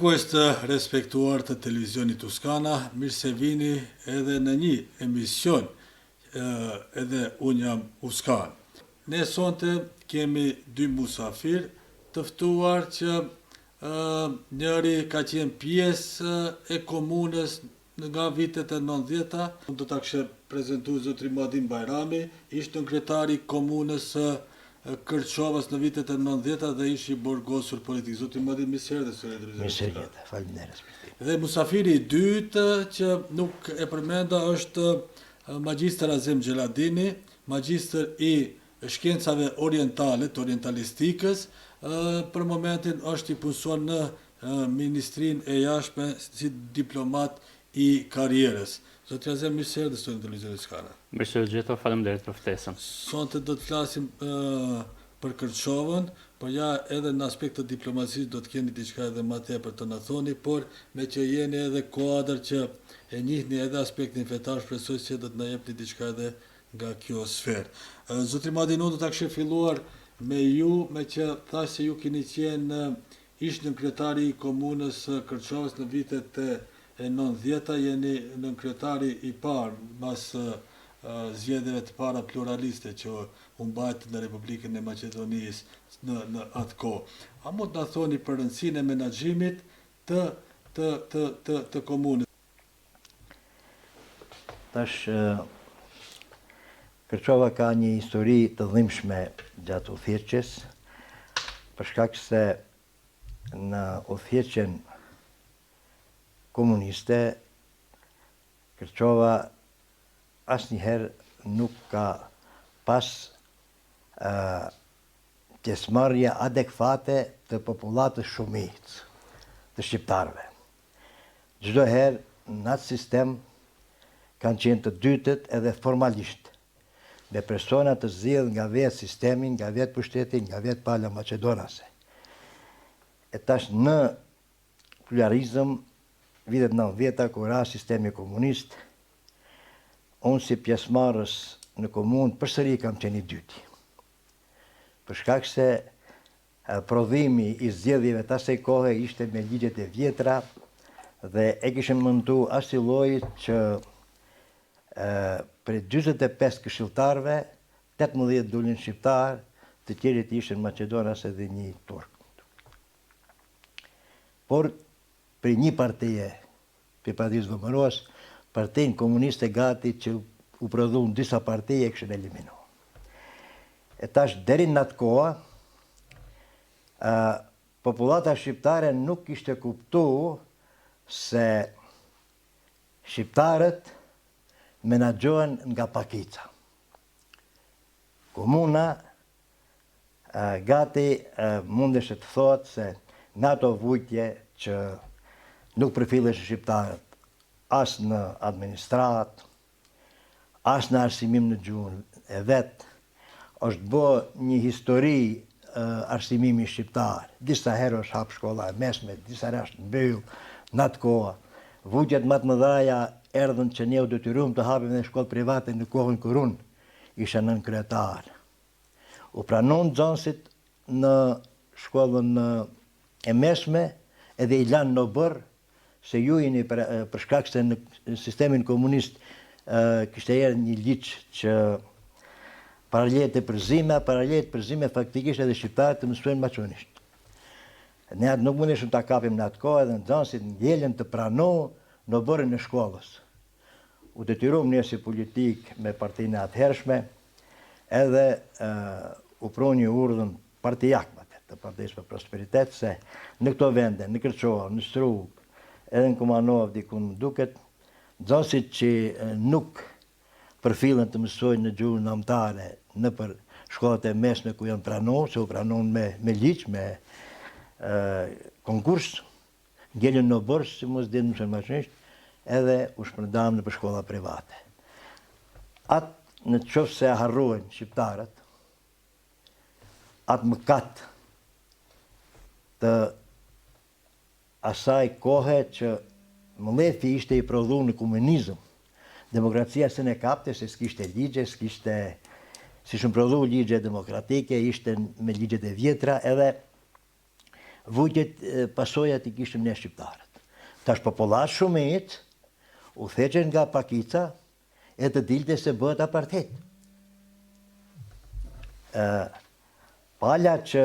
Shikues të respektuar të televizionit Uskana, mirë se vini edhe në një emision edhe unë jam Uskan. Ne sonte kemi dy musafir të ftuar që njëri ka qenë pjesë e komunës nga vitet e 90-ta, do ta kishe prezentu zotri Muadin Bajrami, ish nënkryetari i komunës së Kërçovës në vitet e 90-ta dhe ish i burgosur politik. Zotri Muadin, mirë se erdhe sot në televizion. Mirë se gjeta, faleminderit për ftimin. Dhe musafiri i dytë që nuk e përmenda është magjistër Azem Xheladini, magjistër i shkencave orientale, të orientalistikës, për momentin është i punësuar në Ministrinë e Jashtme si diplomat i karrierës. Zoti Azem, mirë se erdhe sot në televizionin Uskana. Mirë se ju gjeta, faleminderit për ftesën. Sonte do të flasim për Kërçovën, por ja edhe në aspekt të diplomacisë do të keni diçka edhe më tepër të na thoni, por me që jeni edhe kuadër që e njihni edhe aspektin fetar, shpresoj se do të na jepni diçka edhe nga kjo sferë. Zotri Muadin, unë do ta kishe filluar me ju, me që thash se ju keni qenë ish nënkryetari i komunës së Kërçovës në vitet e 90-ta, jeni nënkryetari i parë mas zgjedhjeve të para pluraliste që u mbajtën në Republikën e Maqedonisë në në atë kohë. A mund të na thoni për rëndësinë e menaxhimit të të të të të komunës? Tash Kërçova ka një histori të dhimbshme gjatë udhëheqjes, për shkak se në udhëheqjen komuniste Kërçova asnjëherë nuk ka pas pjesëmarrje adekvate të popullatës shumicë të shqiptarëve. Çdo herë në atë sistem kanë qenë të dytët edhe formalisht, me persona të zgjedhur nga vetë sistemi, nga vetë pushteti, nga vetë pala maqedonase. E tash në pluralizëm, vitet 90-ta, kur ra sistemi komunist, unë si pjesëmarrës në komunë përsëri kam qenë i dyti. Për shkak se Prodhimi i zgjedhjeve të asaj kohe ishte me ligjet e vjetra dhe e kishin mendu asi lloji që prej 45 këshilltarëve, 18 dulin shqiptar, të tjerët ishin maqedonas edhe një turk. Por prej një partie Prej partisë VMRO-s, partinë komuniste gati që u prodhun disa parti e kishin eliminu. E tash deri në atë kohë, popullata shqiptare nuk kishte kuptu se shqiptarët menaxhohen nga pakica. Komuna Gati mundesh të thotë se në ato vujtje që nuk përfilleshin shqiptarët as në administratë, as në arsimim në gjuhën e vet, është bo një histori arsimimi shqiptar. Disa herë është hap shkolla e mesme, disa herë është mbyll në atë kohë. Vujtjet më të mëdhaja erdhën që ne u detyruam të hapim edhe shkollë private në kohën kur unë isha nënkryetar. U pranuan nxënësit në shkollën e mesme edhe i lanë në oborr se ju jeni për shkak se në sistemin komunist kishte erdhë një ligj që paralelet e përzime, paralelet e përzime faktikisht edhe shqiptarët të mësojnë maqedonisht. Ne atë nuk mundeshim ta kapim në atë kohë edhe nxënësit ngelen të pranu në oborrin e shkollës. U detyrum ne si politikë me partinë e atëhershme, edhe u pru një urdhën partijak me të partisë për prosperitet se në këto vende, në Kërçovë, në Strugë, edhe në Kumanovë diku më duket, nxënësit që nuk përfillen të mësojnë në gjuhën amtare nëpër shkollat e mesme ku janë pranu, se u pranun me, me ligj, me e, konkurs, Ngelën në oborr si mos dinë mësojnë maqedonisht, edhe u shpërndamë nëpër shkolla private. Atë në qoftë se e harrojnë shqiptarët, atë mëkat të asaj kohe që mllefi ishte i prodhu në komunizëm, demokracia s'e kapte se s'kishte ligje, s'kishte s'ishin prodhu ligje demokratike, ishte me ligjet e vjetra edhe. Vujtjet pasojat i kishim ne shqiptarët. Tash popullatë shumicë udhëhiqet nga pakica e të dilte se bëhet apartheid. Ë pala që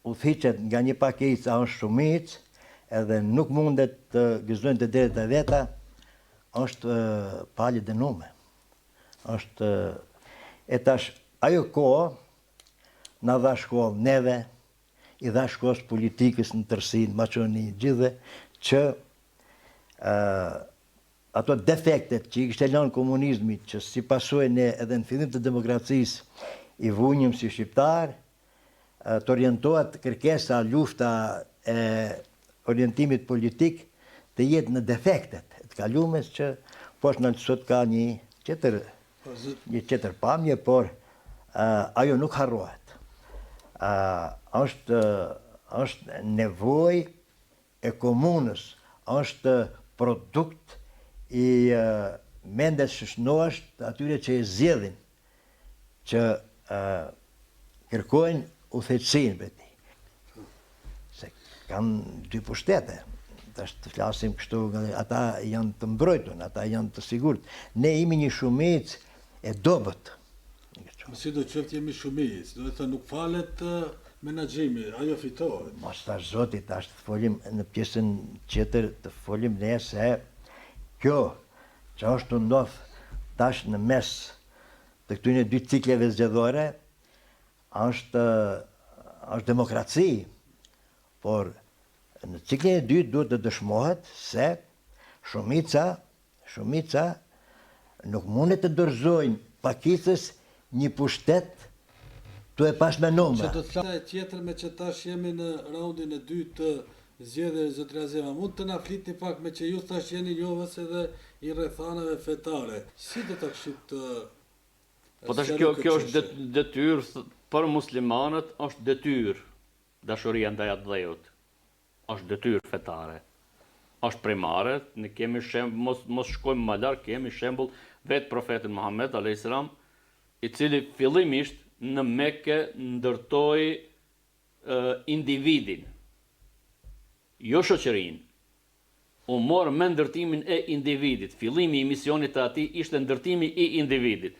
udhëhiqet nga një pakicë a është shumicë edhe nuk mundet të gëzojnë të drejtat e veta, është palë e dënume. Është e tash ajo kohë na dha shkollë neve, i dha shkollë politikës në tërësi, në Maqedoni, gjithë që ë ato defektet që i kishte lënë komunizmi, që si pasojë ne edhe në fillim të demokracisë i vunjëm si shqiptarë, të orientohet kërkesa, lufta e orientimit politik të jetë në defektet e të kalumes që poshtë në sot ka një tjetër një tjetër pamje, por ajo nuk harrohet. Është është nevojë e komunës, është produkt i mendjes së shnosh të atyre që e zgjedhin, që kërkojnë udhëheqësinë prej tij. Se kanë dy pushtete, tash të flasim kështu, ata janë të mbrojtun, ata janë të sigurt. Ne jemi një shumicë e dobët. Po sido qoftë jemi shumicë, do të thënë nuk falet menaxhimi, ajo fitohet. Mos tash zoti, tash të folim në pjesën tjetër, të folim ne se kjo që është tu ndodh tash në mes të këtyre dy cikleve zgjedhore është është demokraci, por në ciklin e dytë duhet të dëshmohet se shumica shumica nuk mundet të dorëzojnë pakicës një pushtet tu e pas me numra. Që do të flasim tjetër me që tash jemi në raundin e dytë të zgjedhjeve zotëri Azem a mund të na flitni pak me që ju tash jeni njohës edhe i rrethanave fetare si do ta kishit Po tash kjo kjo është detyrë për muslimanët është detyrë dashuria ndaj atdheut është detyrë fetare është primare ne kemi shemb mos mos shkojmë më larg kemi shembull vetë profetin Muhammed alayhis salam i cili fillimisht në Mekë ndërtoi individin, jo shoqërinë, u mor me ndërtimin e individit, fillimi i misionit të atij ishte ndërtimi i individit.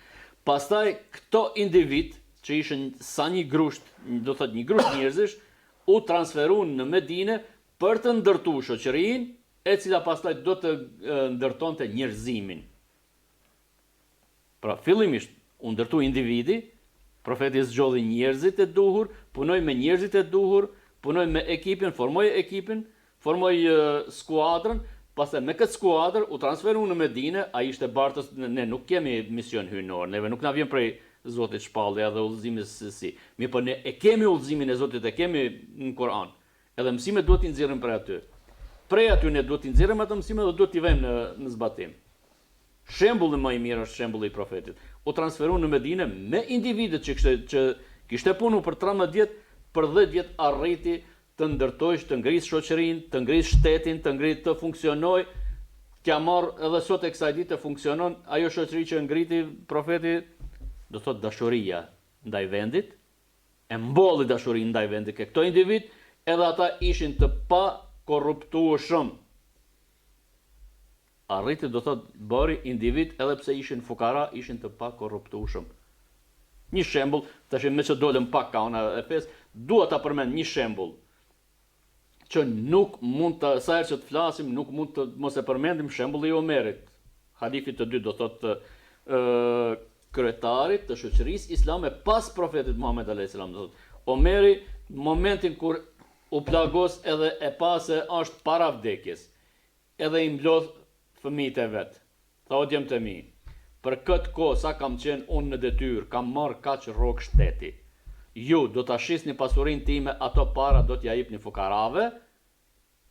Pastaj këto individë, që ishin sa një grusht, do të thotë një grusht njerëzish, u transferuan në Medine për të ndërtuar shoqërinë, e cila pastaj do të ndërtonte njerëzimin. Pra, fillimisht u ndërtu individi, profeti zgjodhi njerëzit e duhur, punoi me njerëzit e duhur, punoi me ekipin, formoi ekipin, formoi skuadrën, pastaj me këtë skuadër u transferu në Medine, ai ishte bartës, ne nuk kemi mision hyjnor, neve nuk na vjen prej Zotit shpallja dhe udhëzimi se si. Mirëpo ne e kemi udhëzimin e Zotit, e kemi në Kur'an. Edhe mësimet duhet t'i nxjerrim prej aty. Prej aty ne duhet t'i nxjerrim ato mësime dhe duhet t'i vëmë në në zbatim. Shembulli më i mirë është shembulli i Profetit. U transferu në Medine me individët që kishte që kishte punu për 13 vjet, për 10 vjet arriti të ndërtojë, të ngrisë shoqërinë, të ngrisë shtetin, të ngrisë të funksionojë, t'ia marrë edhe sot e kësaj dite funksionon ajo shoqëri që ngriti Profeti, do thotë dashuria ndaj vendit, e mbolli dashurinë ndaj vendit ke këto individë, edhe ata ishin të pakorruptueshëm. Arriti do thotë bëri individë edhe pse ishin fukara ishin të pakorruptueshëm. Një shembull, tash meqë dolëm pak ka ana e fesë, dua ta përmend një shembull që nuk mund të sa herë që të flasim nuk mund të mos e përmendim shembulli i Omerit, halifit të dytë do thotë ë kryetarit të shoqërisë islame pas profetit Muhammed alayhis salam do thotë Omeri në momentin kur u plagos edhe e pa se është para vdekjes Edhe i mblodh fëmijët e vet. Tha o djemtë e mi, për këtë kohë sa kam qenë unë në detyrë kam marrë kaq rrogë shteti. Ju do ta shisni pasurinë time ato para do t'ia jipni fukarave,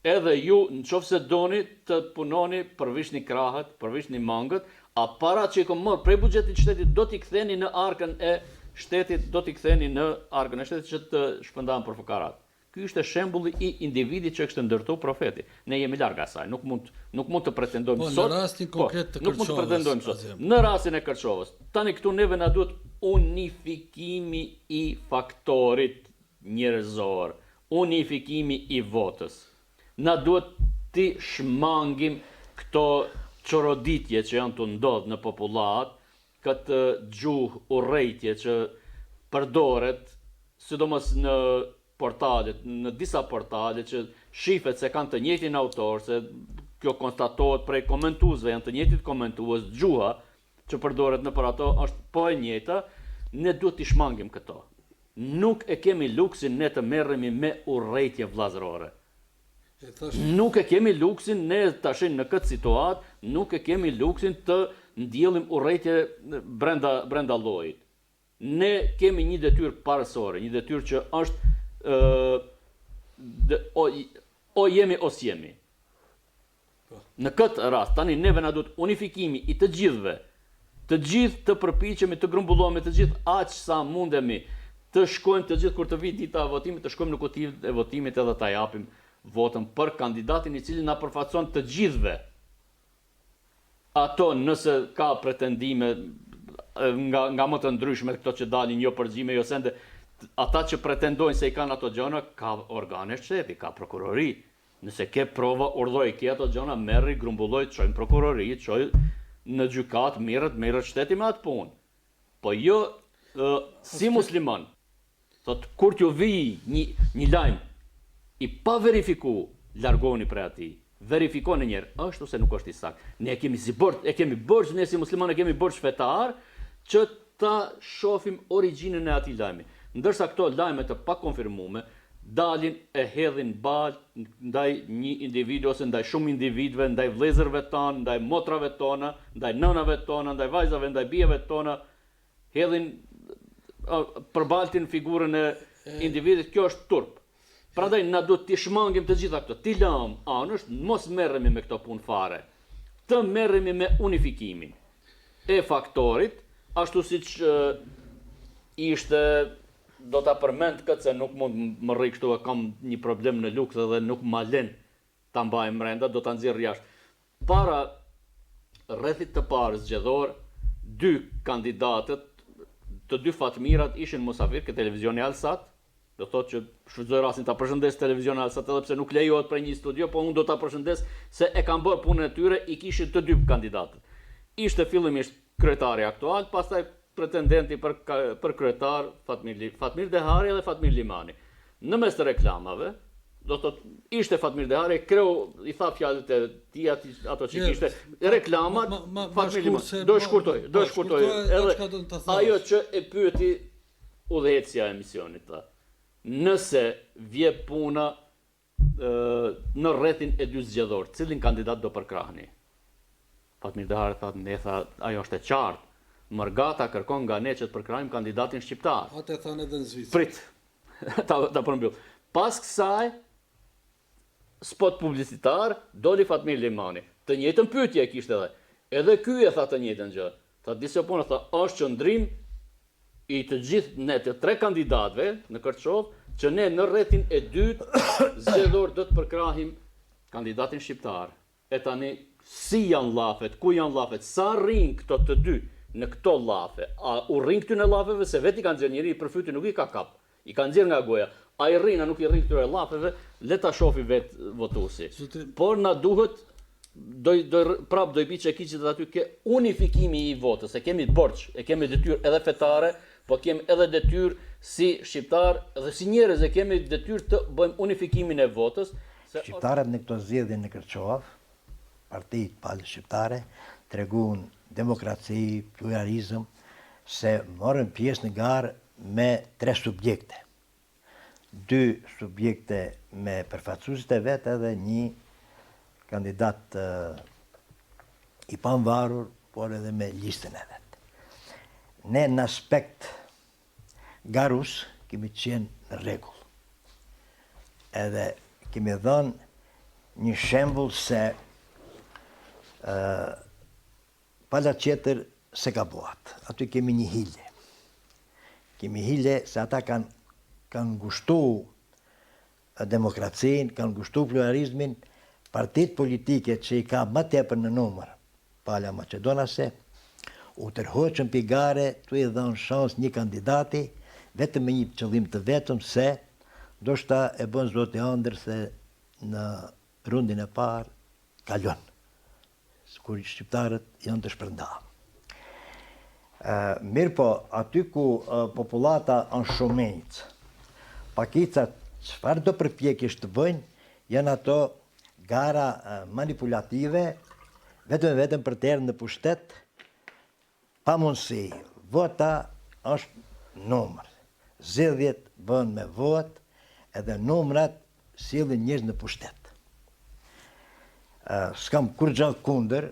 edhe ju nëqoftëse doni të punoni përvishni krahët, përvishni mangët, a parat që i kom marrë prej buxhetit të shtetit do t'i ktheni në arkën e shtetit, do t'i ktheni në arkën e shtetit që të shpërndahen për fukarat. Ky ishte shembulli i individit që kishte ndërtu profeti. Ne jemi larg asaj, nuk mund nuk mund të pretendojmë po, sot. Në rastin po, konkret të Kërçovës. Nuk mund të pretendojmë sot. Në rastin e Kërçovës. Tani këtu neve na duhet unifikimi i faktorit njerëzor. Unifikimi i votës. Na duhet t'i shmangim këto çoroditje që janë tu ndodh në popullatë, këtë gjuhë urrejtje që përdoret, sidomos në portalet, në disa portale që shifet se kanë të njëjtin autor, se kjo konstatohet prej komentuesve, janë të njëjtit komentues, gjuha që përdoret nëpër ato është po e njëjta, ne duhet t'i shmangim këto. Nuk e kemi luksin ne të merremi me urrejtje vëllazërore. Nuk e kemi luksin ne tashi në këtë situatë, nuk e kemi luksin të ndjellim urrejtje brenda brenda llojit. Ne kemi një detyrë parësore, një detyrë që është ë o, o jemi o s'jemi. Po. Në këtë rast, tani neve na duhet unifikimi i të gjithëve. Të gjithë të përpiqemi të grumbullohemi të gjithë aq sa mundemi, të shkojmë të gjithë kur të vijë dita e votimit, të shkojmë në kutinë e votimit edhe ta japim votën për kandidatin i cili na përfaqëson të gjithëve. Ato nëse ka pretendime nga nga më të ndryshmet këto që dalin jo përgjime jo sende, ata që pretendojnë se i kanë ato gjëra, ka organe shteti, ka prokurori. Nëse ke prova, urdhëro i ke ato gjëra, merri, grumbulloj, çoj në prokurori, çoj në gjykatë, mirret, mirret shteti me atë punë. Po jo si musliman. Thotë kur t'ju vijë një një lajm i paverifiku, largohuni prej atij. Verifikoni një herë, është ose nuk është i saktë. Ne e kemi si borxh, e kemi borxh ne si muslimanë e kemi borxh fetar që ta shohim origjinën e atij lajmi. Ndërsa këto lajme të pakonfirmume dalin e hedhin baltë ndaj një individi ose ndaj shumë individëve, ndaj vëllezërve tanë, ndaj motrave tona, ndaj nënave tona, ndaj vajzave, ndaj bijave tona, hedhin përbaltin figurën e individit, kjo është turp. Prandaj na duhet t'i shmangim të gjitha këto, t'i lëmë anësh, mos merremi me këto punë fare. Të merremi me unifikimin e faktorit, ashtu siç ishte do ta përmend këtë se nuk mund më rri kështu e kam një problem në lukth edhe nuk ma len ta mbaj mrenda, do ta nxjerr jashtë. Para rrethit të parë zgjedhor, dy kandidatët, të dy Fatmirat ishin musafir ke televizioni Alsat, do thotë që shfrytëzoj rastin ta përshëndes televizionin Alsat edhe pse nuk lejohet prej një studio, po unë do ta përshëndes se e kanë bërë punën e tyre, i kishin të dy kandidatët. Ishte fillimisht kryetari aktual, pastaj pretendenti për për kryetar Fatmir Fatmir Dehari dhe Fatmir Limani. Në mes të reklamave, do të thotë ishte Fatmir Dehari, kreu i tha fjalët e tij aty ato që kishte reklamat ma, ma, ma, Fatmir Limani. Do shkurtoj, do po, shkurtoj. Edhe ajo që e pyeti udhëheqësja e emisionit tha. Nëse vje puna në rrethin e dytë zgjedhor, cilin kandidat do përkrahni? Fatmir Dehari tha, ne tha, ajo është e qartë. Mërgata kërkon nga ne që të përkrahim kandidatin shqiptar. Atë e thanë edhe në Zvicër. Prit. ta ta përmbyll. Pas kësaj spot publicitar doli Fatmir Limani. Të njëjtën pyetje e kishte edhe. Edhe ky e tha të njëjtën gjë. Tha disa punë, tha është qëndrim i të gjithë ne të tre kandidatëve në Kërçovë që ne në rrethin e dytë zgjedhor do të përkrahim kandidatin shqiptar. E tani si janë llafet, ku janë llafet, sa rrinë këto të dy në këto llafe, a u rrinë këtyne llafeve se vetë i ka nxjerrë njeri për fyty nuk i ka kap, I ka nxjerrë nga goja. A i rrin a nuk i rrin këtyre llafeve, le ta shofi vetë votuesi. Por na duhet do do prap do i bi çekiçit aty ke unifikimi i votës. E kemi borxh, e kemi detyrë edhe fetare, po kemi edhe detyrë si shqiptar dhe si njerëz e kemi detyrë të bëjmë unifikimin e votës. Se Shqiptarët në këto zgjedhje në Kërçovë, partitë palët shqiptare, treguan demokraci, pluralizëm, se morën pjesë në garë me tre subjekte. Dy subjekte me përfaqësuesit e vet edhe një kandidat i pamvarur, por edhe me listën e vet. Ne në aspekt garus kemi qenë në rregull. Edhe kemi dhënë një shembull se ë Pala tjetër s'e ka bo atë. Aty kemi një hile. Kemi hile se ata kanë kanë ngushtu demokracinë, kanë ngushtu pluralizmin, partitë politike që i ka më tepër në numër, pala maqedonase, u tërhoqën pi gare tu i dhënë shans një kandidati, vetëm me një qëllim të vetëm se. Ndoshta e bën Zoti andërr se në rundin e parë kalon, kur shqiptarët janë të shpërndarë. Mirëpo, aty ku popullata është shumicë, pakicat çfarëdo përpjekjesh të bëjnë, janë ato gara manipulative, vetëm e vetëm për të erdhë në pushtet, Pa mundësi, vota është numër. Zgjedhjet bëhen me votë edhe numrat sjellin njerëz në pushtet. S'kam kurrgjë kundër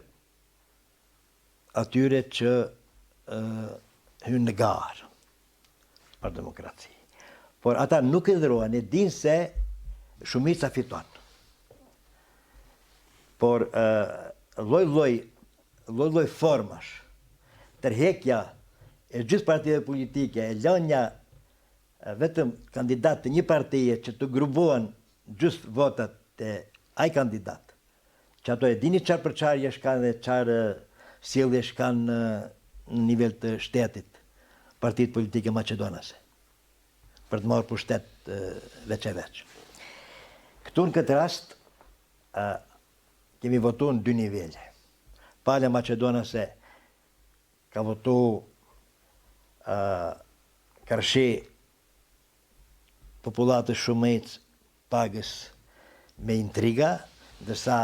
atyre që hynë në garë për demokraci. Por ata nuk hidhrohen, e dinë se shumica fiton. Por lloj-lloj lloj-lloj formash, tërhekja e gjithë partive politike, e lënia vetëm kandidat të një partie që të grupohen gjithë votat te ai kandidat, që ato e dini çfarë përçarjesh kanë dhe çfarë sjelljesh kanë në nivel të shtetit partitë politike maqedonase për të marrë pushtet veç e veç. Këtu në këtë rast Kemi votu në dy nivele. Pala maqedonase ka votu karshi popullatës shumicë pagës me intriga, ndërsa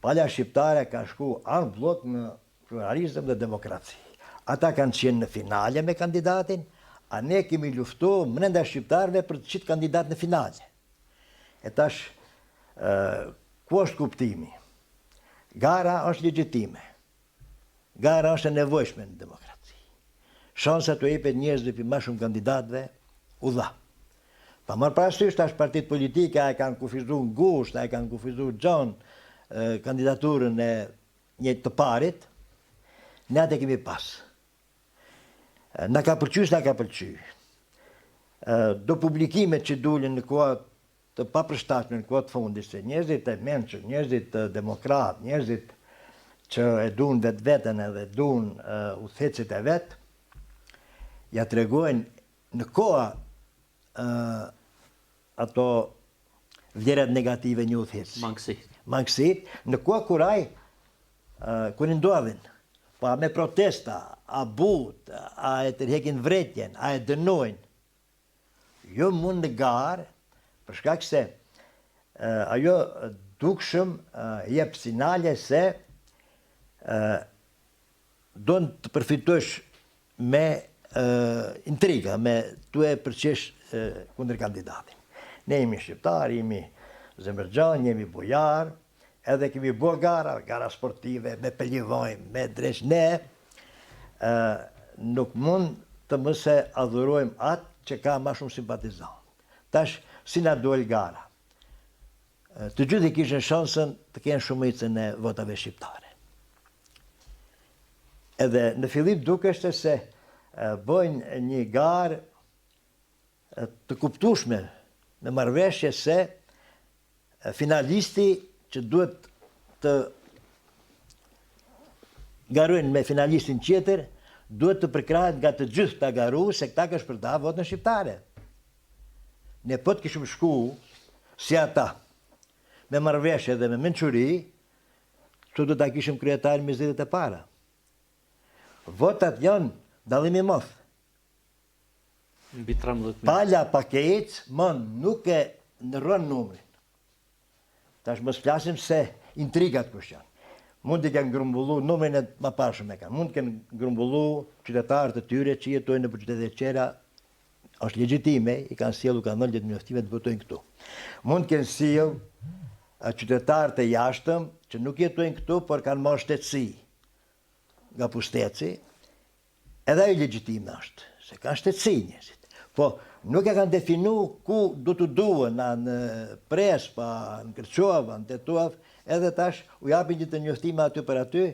pala shqiptare ka shku en bllok në pluralizëm dhe demokraci. Ata kanë qenë në finale me kandidatin, a ne kemi luftu mrenda shqiptarëve për të qitë kandidat në finale. E tash, ku është kuptimi? Gara është legjitime. Gara është e nevojshme në demokraci. Shansa t'u jepet njerëzve për ma shumë kandidatëve, u dha. Pa marrë parasysh tash partitë politike a e kanë kufizu ngusht, a e kanë kufizu gjon kandidaturën e një të parit, ne atë e kemi pas. Na ka pëlqy, s'na ka pëlqy. Do publikimet që dulën në kohë të papërshtatshme në kohë të fundit, se njerëzit e mençur, njerëzit demokrat, njerëzit që e duan vetveten edhe duan udhëheqësit e vet, ja tregojnë në koha ato vlerat negative një udhëheqësi. Mangësitë. Mangësitë, në kohë kur ai, kur i ndodhin, po a me protesta, a butë, a e tërhekin vërejtjen, a e dënojnë, jo mund në garë, për shkak se ajo dukshëm jep sinjale se don të përfitosh me intriga, me tu e përqesh kundër kandidatin. Ne jemi shqiptarë, jemi zemërgjanë, jemi bujar, edhe kemi bo gara, gara sportive, me pelivojmë, me dreq ne, nuk mund të mos e adhurojmë atë që ka ma shumë simpatizant. Tash, si na dol gara? Të gjithë i kishin shansën të kenë shumicën e votave shqiptare. Edhe në fillim dukeshte se bëjnë një garë të kuptueshme me marrëveshje se finalisti që duhet të garojnë me finalistin tjetër, duhet të përkrahet nga të gjithë ta garu, se këta kanë shpërnda votën shqiptare. Ne po të kishim shku si ata, me marrëveshje dhe me mençuri, sot do ta kishim kryetarin me zgjedhjet e para. Votat janë dallim i madh. Mbi 13.000. Pala pakicë më nuk e ndërron numrin. Tash mos flasim se intrigat kush janë. Mund të kenë grumbullu numrin e mëparshëm e kanë. Mund të kenë grumbullu qytetarët e tyre që jetojnë në qytete tjera, është legjitime, i kanë sjellë, kanë dhënë letërnjoftime të votojnë këtu. Mund të kenë sjellë qytetarë të jashtëm që nuk jetojnë këtu, por kanë marrë shtetësi nga Pusteci, Edhe ajo legjitime është, se kanë shtetësi njerëzit. Po, nuk e kanë definu ku do të duhen, a në Prespë, a në Kërçovë, a në Tetovë, edhe tash u japin letërnjoftime aty për aty,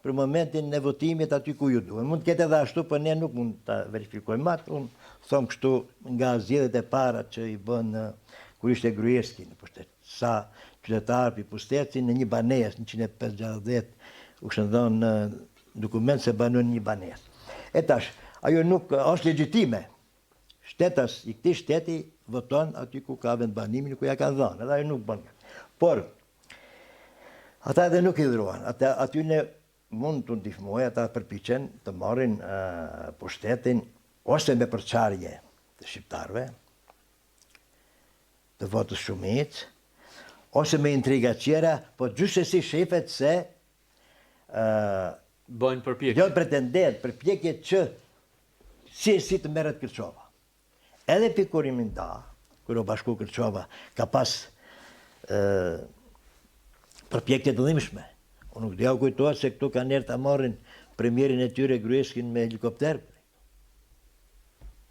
për momentin e votimit aty ku ju duhen. Mund të ketë edhe ashtu, por ne nuk mund ta verifikojmë atë. Unë them kështu nga zgjedhjet e para që i bënë kur ishte Gruevski në pushtet. Sa qytetarë pi Pusteci në një banesë, 150 u kishin dhënë Dokument se banojnë në një banesë. E tash, ajo nuk është legjitime. Shtetas i këtij shteti voton aty ku ka vendbanimin, ku ja kanë dhënë, edhe ajo nuk bën. Por, ata edhe nuk hidhrohen, ata aty ne mund të ndihmojë, ata përpiqen të marrin pushtetin ose me përçarje të shqiptarëve, të votës shumicë, ose me intriga tjera, po gjithsesi shifet se bëjnë përpjekje. Jo pretendent, përpjekje që si e si të merret Kërçova. Edhe pi kur jemi nda, kur u bashku Kërçova, ka pas përpjekje të dhimbshme. Unë nuk di a u kujtohet se këtu kanë ardhë ta marrin premierin e tyre Gruevskin me helikopter.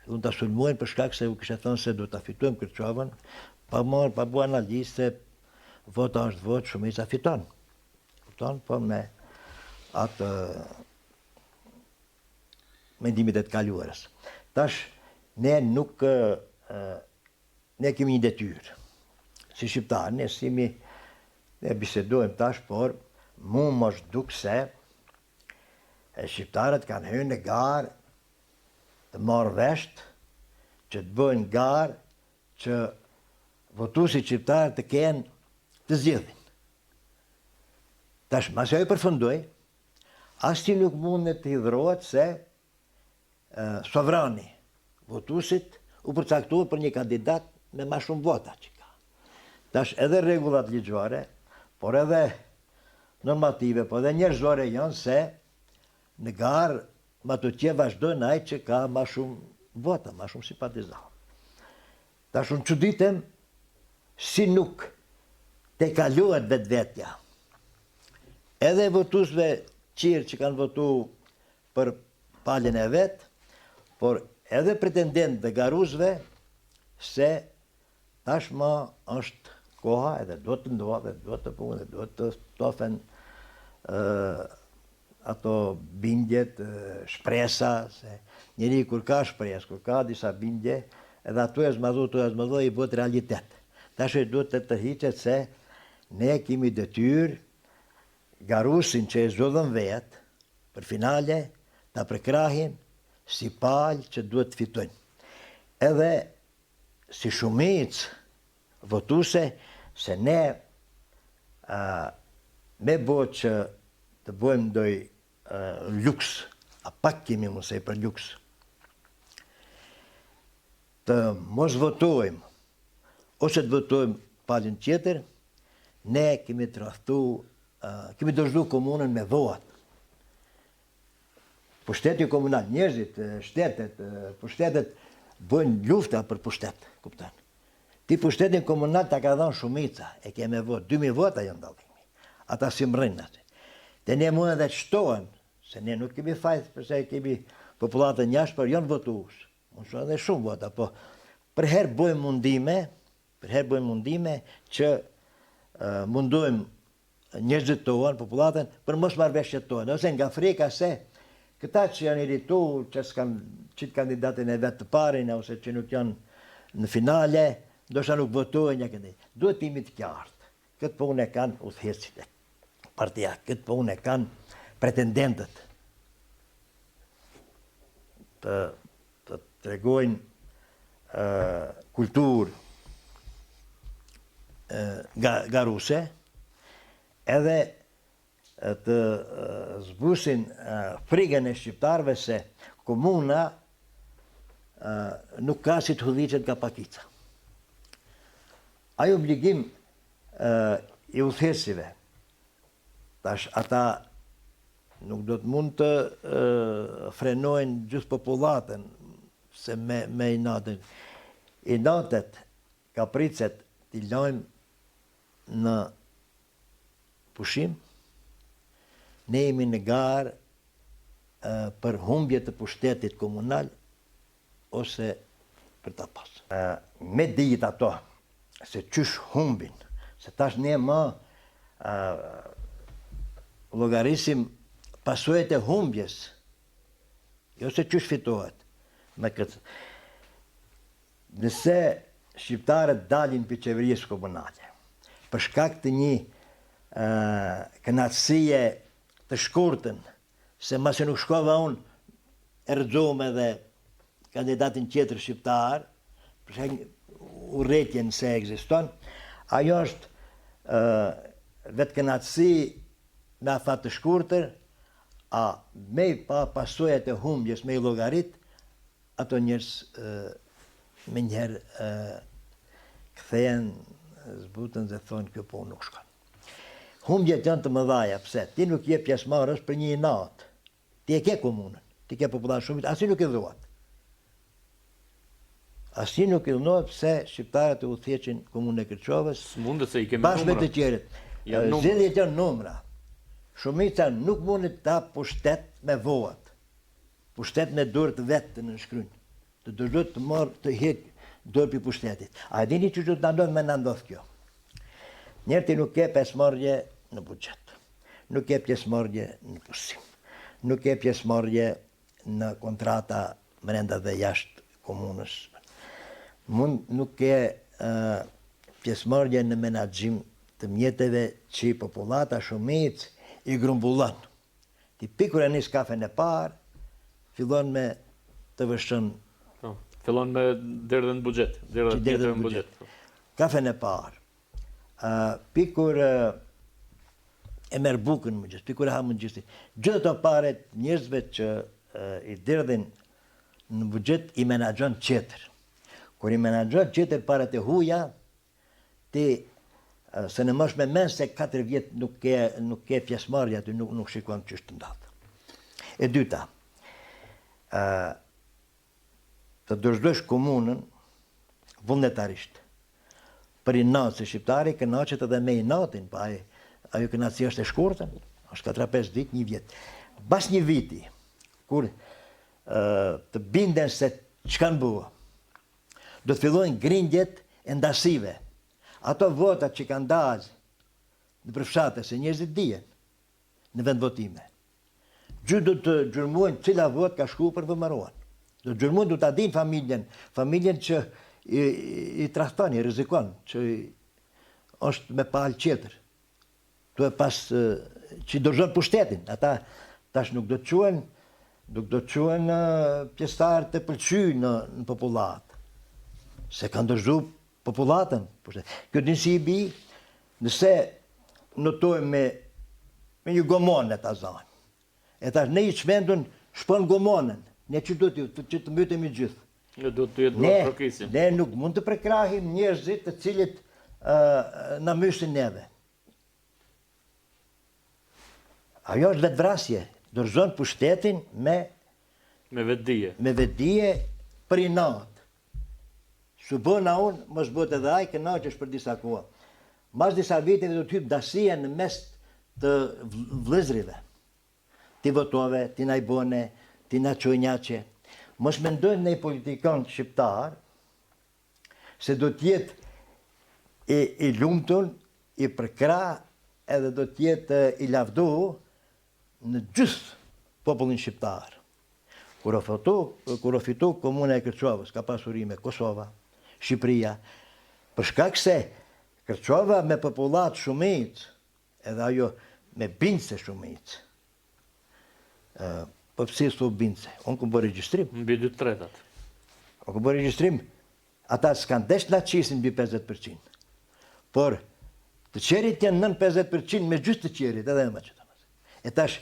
Fillun ta sulmojnë për shkak se u kishte thënë se do ta fitojmë Kërçovën, pa marrë, pa bu analizë se vota është votë, shumica fiton. Kupton, po me atë mendimet e të kaluarës. Tash, ne nuk, ne kemi një detyrë. Si shqiptarë, ne s'jemi, ne bisedojmë tash, por mu më është duk se e shqiptarët kanë hyrë në garë të marrë vesh që të bëjnë garë që votuesit shqiptarë të kenë të zgjedhin. Tash, masi ajo përfundoi, asnjë nuk mundet të hidhrohet se sovrani, votuesit, u përcaktuan për një kandidat me ma shumë vota që ka. Tash edhe rregullat ligjore, por edhe normative, por edhe njerëzore janë se në garë ma tutje vazhdojnë ai që ka ma shumë vota, ma shumë simpatizantë. Tash unë çuditem si nuk tejkalohet vetvetja. Edhe votuesve tjerë që kanë votu për palën e vet, por edhe pretendentëve garuesve se tashmë është koha edhe duhet të ndodhë, duhet të punë, duhet të ftohen ato bindjet, shpresa, se njeri kur ka shpresë, kur ka disa bindje, edhe ato e zmadhu, ato e zmadhu, i bëhet realitet. Tash e duhet të tërhiqet se ne kemi detyrë garusin që e zgjodhëm vetë për finale, ta përkrahim si palë që duhet të fitojnë. Edhe si shumicë votuese se ne me bo që të bojmë ndoj luks, a pak kemi mundësi për luks, të mos votojmë, ose të votojmë palën tjetër, ne kemi tradhtu, kemi dorëzu komunën me votat. Pushteti komunal, njerëzit, shtetet, pushtetet bëjnë lufta për pushtet, kupton. Ti pushtetin komunal ta ka dhënë shumica, e ke me votë, 2000 vota janë dallimi. Ata si mrrinë aty. Te ne mund edhe të shtohen, se ne nuk kemi faj, përse kemi popullatën jashtë, por janë votues. Mund të edhe shumë vota, po përherë bëjmë mundime, përherë bëjmë mundime që mundojmë njerëzit tonë, popullatën, për mosmarrëveshjet tona, ose nga frika se këta që janë irritu, që s'kanë qitë kandidatin e vet të parin, ose që nuk janë në finale, ndoshta nuk votojnë, ja këndej. Duhet të jemi të qartë. Këtë punë e kanë udhëheqësit e partiak, këtë punë e kanë pretendentët të të tregojnë kulturë garuse, edhe të zbusin frigën e shqiptarëve se komuna nuk ka si të udhëhiqet nga pakica. Ai obligim i udhëheqësive, tash ata nuk do të mund të frenojnë gjithë popullatën se me, me inatet. Inatet, kapricet, t'i lajmë në pushim, ne jemi në garë për humbje të pushtetit komunal ose për ta pas. Me ditë ato se qysh humbin, se tash ne më llogarisim pasojat e humbjes, jo se qysh fitohet me këtë. Nëse shqiptarët dalin prej qeverisë komunale, për shkak të një kënaqësie të shkurtën, se masi nuk shkova unë, e rrëzum edhe kandidatin tjetër shqiptar, për shkak urrejtje nëse ekziston, ajo është vetëkënaqësi me afat të shkurtër, a me i pa pasojat e humbjes me i llogarit, ato njerëz menjëherë kthehen, zbuten dhe thonë kjo punë nuk shkon. Humbjet janë të mëdhaja, pse? Ti nuk je pjesëmarrës për një inat. Ti e ke komunën, ti ke popullatë shumicë, asnjë nuk idhnohet. Asnjë nuk idhnohet pse shqiptarët e udhëheqin komunën e Kërçovës. S'mundet se i kemi numra. Bashkë me të tjerët. Zgjedhjet janë numra. Shumica nuk mundet ta pushtet me votë. Pushtet me dorë të vet të nënshkryn. Të dorëzohet të marrë të hek dorë prej pushtetit. A e dini që do të na ndodhë me na ndodhë kjo? Njëherë ti nuk ke pjesëmarrje në buxhet. Nuk ke pjesëmarrje në punësim. Nuk ke pjesëmarrje në kontrata brenda dhe jashtë komunës. Mund nuk ke pjesëmarrje në menaxhim të mjeteve që popullata shumicë i grumbullon. Ti pi kur e nis kafen e parë, fillon me të vëshën. Po, fillon me derdhje në buxhet, derdhje në buxhet. Po. Kafen e parë. Ë pi kur e merr bukën në mëngjes, pi kur e ha mëngjesin. Gjithë ato pare njerëzve që i derdhin në buxhet i menaxhon tjetër. Kur i menaxhon tjetër paret e huja, Ti se në mosh me mend se 4 vjet nuk ke nuk ke pjesëmarrje aty, nuk nuk shikon ç'është tu ndodh. E dyta, ë të dorëzosh komunën vullnetarisht. Për inat se shqiptari kënaqet edhe me inatin, pa ai ajo kënaqësi është e shkurtër, është 4-5 ditë, një vjet. Mbas një viti, kur ë të binden se ç'kanë bo, Do të fillojnë grindjet e ndasive. Ato votat që kanë dalë nëpër fshate, se njerëzit dihen në vendvotime. Gjithë do të gjurmojnë cila votë ka shku për VMRO-n. Do të gjurmojnë, do ta dinë familjen, familjen që i, i tradhton, i rrezikon, që është me palë tjetër. Tu e pas që dorëzon pushtetin, ata tash nuk do të quhen, nuk do të quhen pjesëtarë të pëlqy në, në popullatë, se kanë dorëzu popullatën. Pushtet. Kjo din si i bi, nëse notojmë me, me një gomone ta zanë. E tash ne i çmendun shpon gomonen, ne që do të, që të mbytemi gjithë. Ne do të jetë ne, ne nuk mund të përkrahim njerëzit të cilët uh, na mysin neve. Ajo është vetëvrasje, dorëzon pushtetin me me vetëdije. Me vetëdije për inat. S'u bëna unë, mos bëhet edhe ai, kënaqesh për disa kohë. Mas disa viteve do të hypë ndasia në mes të vëllezërive. Ti votove, ti na i bone, ti na çoj njaqe. Mos mendojnë ndonjë politikan shqiptar se do të jetë i, i lumtun, i përkrah edhe do të jetë i lavdu në gjithë popullin shqiptar. Kur u fitu, kur u fitu komuna e Kërçovës, ka pas urime Kosova, Shqipëria, për shkak se Kërçova me popullatë shumicë, edhe ajo me bindëse shumicë. Ë, po pse thu bindëse? Unë kum bërë regjistrim. Mbi dy tretat. Unë kum bërë regjistrim, ata s'kanë desh na qisin mbi 50%. Por, të qerit janë nën 50% me gjithë të qerit, edhe e ma që të E tash,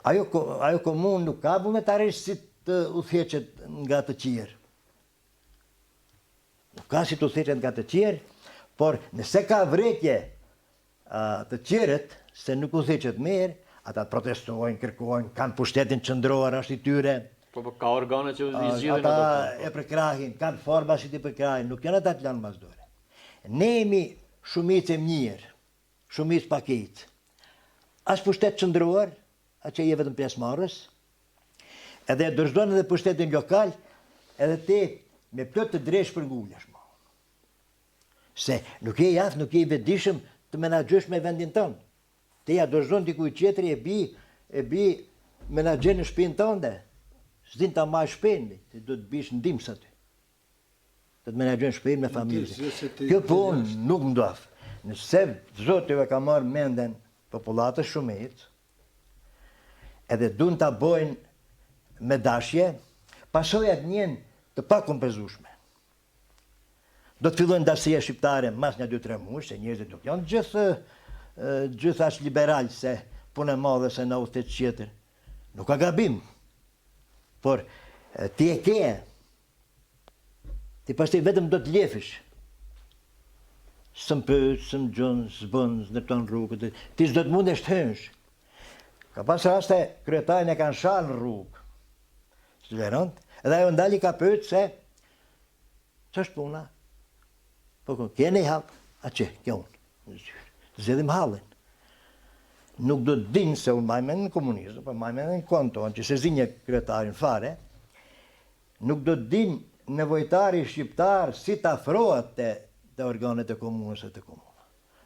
ajo, ajo komunë nuk ka vullnetarisht si të udhëheqet nga të tjerë. Nuk ka si të udhëheqet nga të tjerë, por nëse ka vërejtje të tjerët se nuk udhëheqet mirë, ata protestojnë, kërkojnë, kanë pushtetin qendror, është i tyre. Po, po, ka organe që i zgjidhin ato. Ata e përkrahin, kanë forma si t'i përkrahin, nuk janë ata të lanë mas dore. Ne jemi shumicë e mjerë, Shumicë pakicë. As pushtet qendror, a që je vetëm pjesëmarrës, edhe e dorëzon edhe pushtetin lokal, edhe ti me plot të drejtë shpërngulesh mo. Se nuk je i aftë, nuk je i vetëdijshëm të menaxhosh me vendin tënd. Ti ja dorëzon dikujt tjetër e bi, e bi menaxher në shpinë tënde. S'din ta mbajë shpinë, ti do të bish ndihmës aty. Do të menaxhojnë shpinë me familje. Kjo punë nuk ndodh. Nëse Zoti e ka marrë menden popullatës shumicë, edhe duan ta bojnë me dashje, pasojat njen të pakompenzueshme. Do të fillojë ndasia shqiptare mas nja 2-3 muaj, se njerëzit nuk janë gjithë gjithë aq liberal se punë e madhe se na udhëheq tjetër. Nuk ka gabim. Por ti e ke. Ti pastaj vetëm do të lefish. S'më pyet, s'më gjon, s'bën, s'ndërton rrugët. Ti s'do të mundesh të hysh. Ka pas raste kryetarin e kanë shalë në rrugë. S'tolerant. Edhe ajo ndali ka pyet se ç'është puna? Po ku keni hall? A që, kjo unë. Në zyrë. Zgjidhim hallin. Nuk do të dinë se unë maj mend në komunizëm, po maj mend në kohën tonë, që s'e zinje kryetarin fare, nuk do të dinë nevojtari shqiptar si të afrohet te, te organet e komunës e të komuna.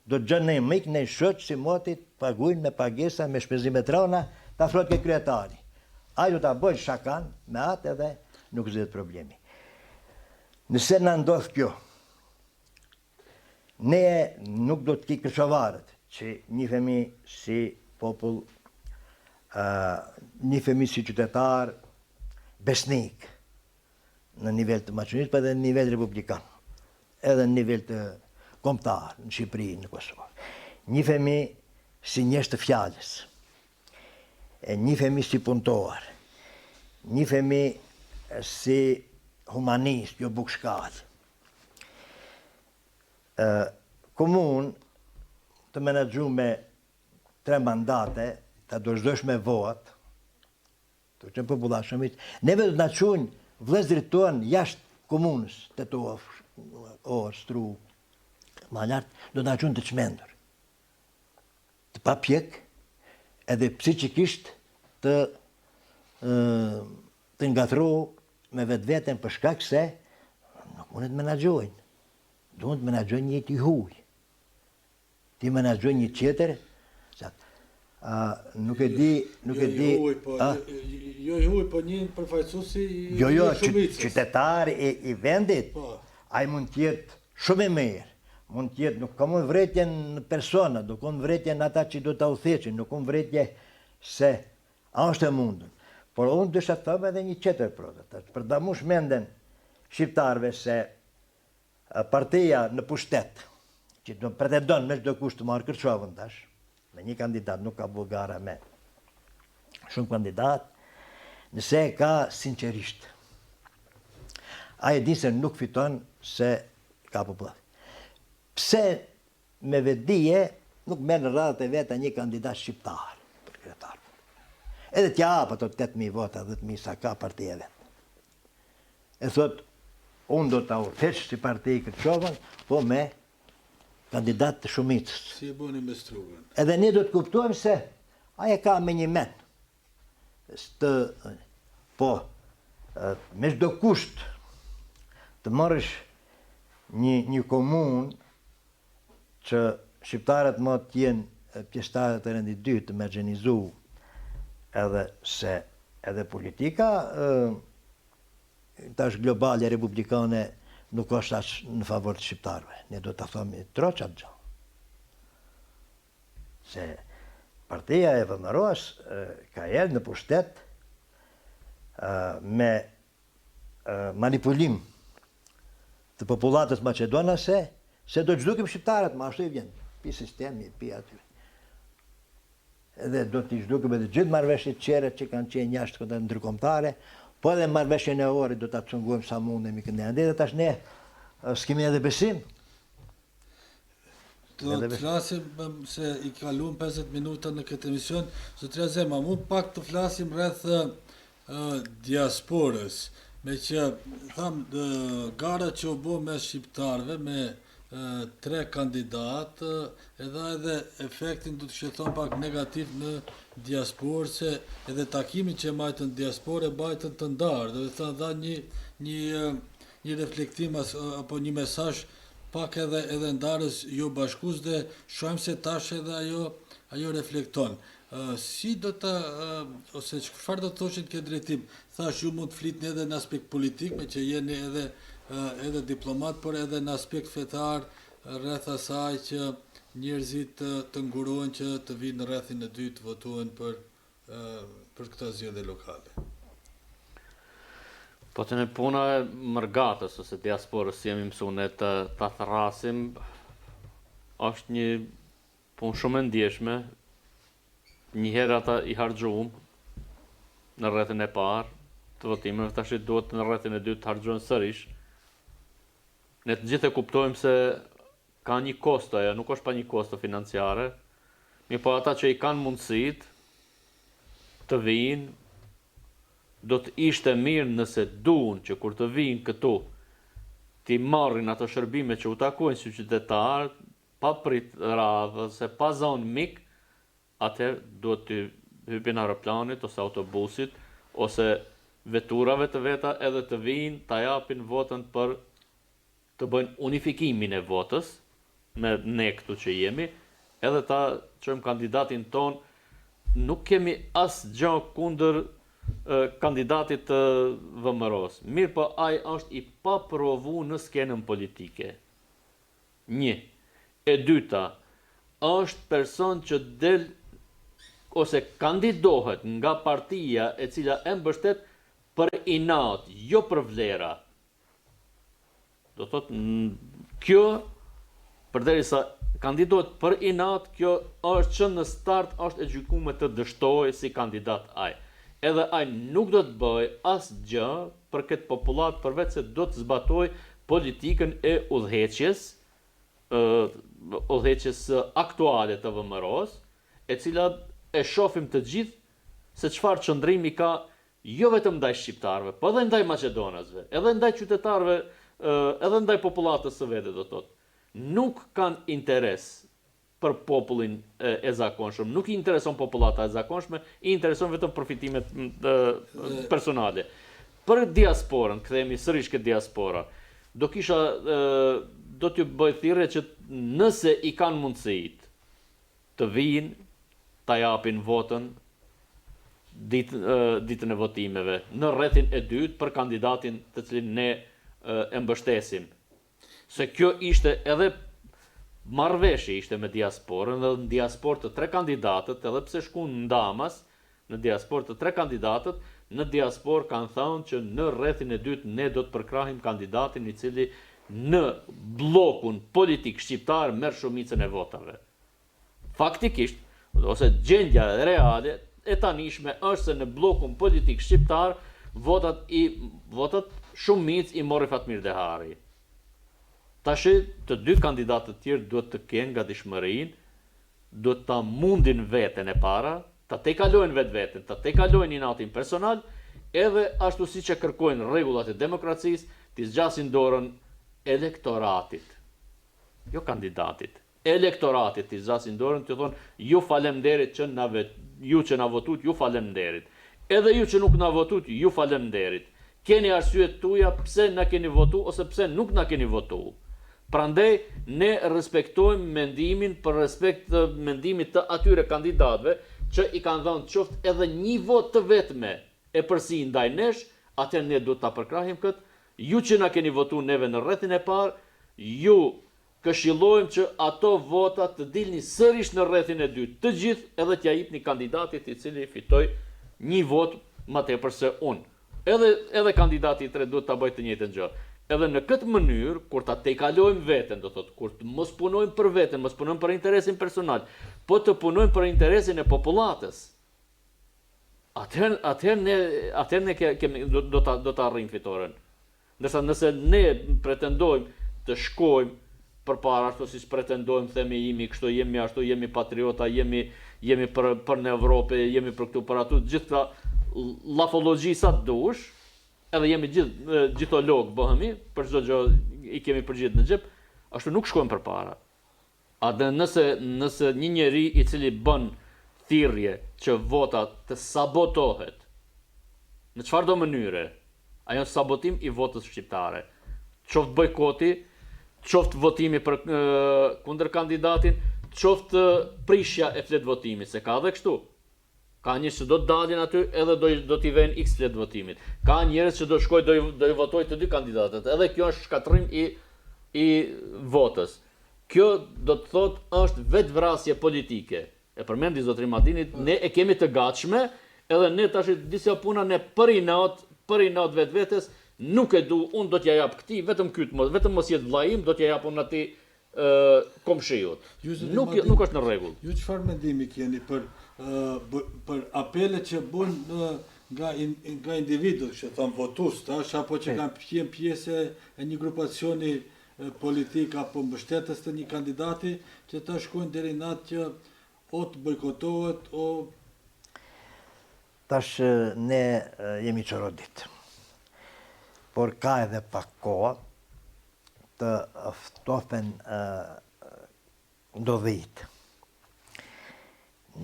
Do të gjen një mik, një shoq si moti të pagujnë me pagesa, me shpenzime të rana, të afrohet ke kryetari. Ai do ta bëjë shakan me atë edhe nuk zgjidhet problemi. Nëse na ndodh kjo, ne nuk do të ki kërçovarët, që njihemi si popull, uh, njihemi si qytetar besnik në nivel të Maqedonisë, po edhe në nivel republikan, edhe në nivel të kombëtar në Shqipëri, në Kosovë. Njihemi si njerëz të fjalës. E njihemi si punëtor. Njihemi si humanist, jo bukshkalë. Ë komunë të menaxhu me tre mandate, ta dorëzosh me votë, të qenë popullatë shumicë, neve do të na quajnë vëllezërit tonë jashtë komunës, Tetovë, Orë, Strugë, ma lart, do të na quajnë të çmendur. Të papjek, edhe psiqikisht të të ngatërru me vetveten për shkak se nuk mundet të menaxhojnë. Duhet të menaxhojnë një të huaj. Ti menaxhojnë një tjetër, sa a nuk e di, nuk jo e di. Huaj, po, a? Jo i huaj, po një përfaqësues i Jo, jo, qytetar i, i vendit. Po. Ai mund të jetë shumë i mirë. Mund të jetë, nuk kam unë vërejtje në persona, nuk kam vërejtje në ata që do ta udhëheqin, nuk kam vërejtje se a është e mundur. Por unë desha të them edhe një tjetër prodhë, për ta mush menden shqiptarëve se partia në pushtet, që do pretendon me çdo kusht të marrë Kërçovën tash, me një kandidat nuk ka bu gara me shumë kandidat, nëse e ka sinqerisht. Ai e di se nuk fiton se ka popullatë. Pse me vetëdije nuk merr në radhët e veta një kandidat shqiptar për kryetar? Edhe t'ja hap ato 8000 vota, 10000 sa ka partia e vet. E thot, unë do ta udhëheq si parti Kërçovën, po me kandidat të shumicës. Si e bëni me Strugën? Edhe ne do të kuptojmë se ai e ka me një mend. Të, po, me çdo kusht të marrësh një, një komunë që shqiptarët më të jenë pjesëtarët e rendit dytë të margjinizu edhe se edhe politika tash globale republikane nuk është aq në favor të shqiptarëve. Ne do ta themi troç atë gjë. Se partia e VMRO-s ka erdhë në pushtet me manipulim të popullatës maqedonase, se do të zhdukim shqiptarët, ma ashtu i vjen, pi sistemi, pi aty. Edhe do t'i zhdukim edhe gjithë marrëveshjet tjera që kanë qenë jashtë këta ndërkombëtare, po edhe marrëveshjen e Ohrit do ta cungojmë sa mundemi këndej. Andaj dhe tash ne s'kemi edhe besim. Do të flasim se i kaluam 50 minuta në këtë emision. Zotëri Azem, a mund pak të flasim rreth diasporës, me që tham gara që u bë mes shqiptarëve me tre kandidatë, edhe edhe efektin do të kishe thonë pak negativ në diasporë, se edhe takimin që majtën diasporë e bajtën të ndarë, do të thënë dha një, një, një reflektim as, apo një mesazh pak edhe edhe ndarës jo bashkues dhe shohim se tash edhe ajo ajo reflekton. Si do të, ose çfarë do të thoshit në këtë drejtim? Thash ju mund të flitni edhe në aspekt politik, me që jeni edhe edhe diplomat, por edhe në aspekt fetar rreth asaj që njerëzit të, të ngurohen që të vinë në rrethin e dytë të votojnë për për këto zgjedhje lokale. Po tani puna e mërgatës ose diasporës si jemi mësu ne të ta thërrasim është një punë shumë e ndjeshme. Një herë ata i harxhuam në rrethin e parë të votimeve, tash duhet në rrethin e dytë të harxhohen sërish. Ne të gjithë e kuptojmë se ka një kosto ajo, nuk është pa një kosto financiare, mirëpo ata që i kanë mundësitë të vijnë, do të ishte mirë nëse duan që kur të vijnë këtu t'i marrin ato shërbime që u takojnë si qytetarë, pa prit radhë ose pa zonë mik, atëherë duhet t'i hypin aeroplanit ose autobusit ose veturave të veta edhe të vijnë ta japin votën për të bëjnë unifikimin e votës me ne këtu që jemi edhe ta çojmë kandidatin tonë nuk kemi asgjë kundër kandidatit të VMRO-së mirëpo ai është i paprovu në skenën politike një e dyta është person që del ose kandidohet nga partia e cila e mbështet për inat jo për vlera Do thotë kjo përderisa kandidohet për inat, kjo është që në start është e gjykume të dështojë si kandidat ai. Edhe ai nuk do të bëjë asgjë për këtë popullatë përveç se do të zbatojë politikën e udhëheqjes, udhëheqjes aktuale të VMRO-së, e cila e shohim të gjithë se çfarë qëndrimi ka jo vetëm ndaj shqiptarëve, po edhe ndaj maqedonasve, edhe ndaj qytetarëve, edhe ndaj popullatës së vete do të thotë, nuk kanë interes për popullin e zakonshëm, nuk i intereson popullata e zakonshme, i intereson vetëm përfitimet personale. Për diasporën, kthehemi sërish ke diaspora, do kisha do t'ju bëj thirrje që nëse i kanë mundësitë të vijnë ta japin votën ditë ditën e votimeve në rrethin e dytë për kandidatin të cilin ne e mbështesim. Se kjo ishte edhe marrëveshje ishte me diasporën dhe në diasporë të tre kandidatët edhe pse shkun ndamas në diasporë të tre kandidatët në diasporë kanë thënë që në rrethin e dytë ne do të përkrahim kandidatin i cili në bllokun politik shqiptar merr shumicën e votave. Faktikisht, ose gjendja reale e tanishme është se në bllokun politik shqiptar votat i votat shumicë i morri Fatmir Dehari. Tashi të dy kandidatët tjerë duhet të kenë gatishmërinë, duhet ta mundin veten e para, ta tejkalojnë vetveten, ta tejkalojnë inatin personal, edhe ashtu siç e kërkojnë rregullat e demokracisë, t'i zgjasin dorën elektoratit, jo kandidatit. Elektoratit t'i zgjasin dorën t'ju thonë ju falemnderit që na ju që na votut ju falemnderit edhe ju që nuk na votut ju falemnderit keni arsyet tuja pse na keni votu ose pse nuk na keni votu prandej ne respektojmë mendimin për respekt të mendimit të atyre kandidatëve që i kanë dhënë qoftë edhe nji votë të vetme epërsi ndaj nesh atëherë ne duhet ta përkrahim këtë ju që na keni votu neve në rrethin e parë ju Këshillojmë që ato vota të dilni sërish në rrethin e dytë të gjithë edhe t'ia jipni kandidatit i cili fitoi nji votë ma tepër se unë. Edhe edhe kandidati i tretë duhet ta bëjë të njëjtën gjë. Edhe në këtë mënyrë, kur ta tejkalojmë veten, do thotë, kur të mos punojmë për veten, mos punojmë për interesin personal, po të punojmë për interesin e popullatës, atëherë atëherë ne atëherë ne kemi do, do ta do ta arrijmë fitoren. Ndërsa nëse ne pretendojmë të shkojmë përpara ashtu siç pretendojmë themi jemi kështu jemi ashtu jemi patriota jemi jemi për për në Evropë jemi për këtu për atu gjithë këta llafologji sa të dush edhe jemi gjithë gjitholog bëhemi për çdo gjë i kemi përgjigjet në xhep ashtu nuk shkojmë përpara A dhe nëse nëse një njeri i cili bën thirrje që vota të sabotohet në çfarëdo mënyre, ajo është sabotim i votës shqiptare. Qoftë bojkoti, qoftë votimi për kundër kandidatin, qoftë prishja e fletëvotimit, se ka edhe kështu. Ka njerëz që do të dalin aty edhe do do t'i venë X fletëvotimit. Ka njerëz që do shkojë do i do i votojë të dy kandidatët. Edhe kjo është shkatërrim i i votës. Kjo do të thotë është vetëvrasje politike. E përmendi zotëri Madini, ne e kemi të gatshme, edhe ne tash disa puna ne për inat, për inat vetvetes, Nuk e du, unë do t'ja jap këtij, vetëm ky të mos, vetëm mos jetë vllai im, do t'ja jap unë atij komshiut. Nuk nuk është në rregull. Ju çfarë mendimi keni për për apelet që bëjnë nga nga individët, që thonë votues tash apo që kanë qenë pjesë e një grupacioni politik apo mbështetës të një kandidati që të shkojnë deri në atë që o të bojkotohet o Tash ne jemi çorodit. Por ka edhe pak kohë të ftofen ndodhitë.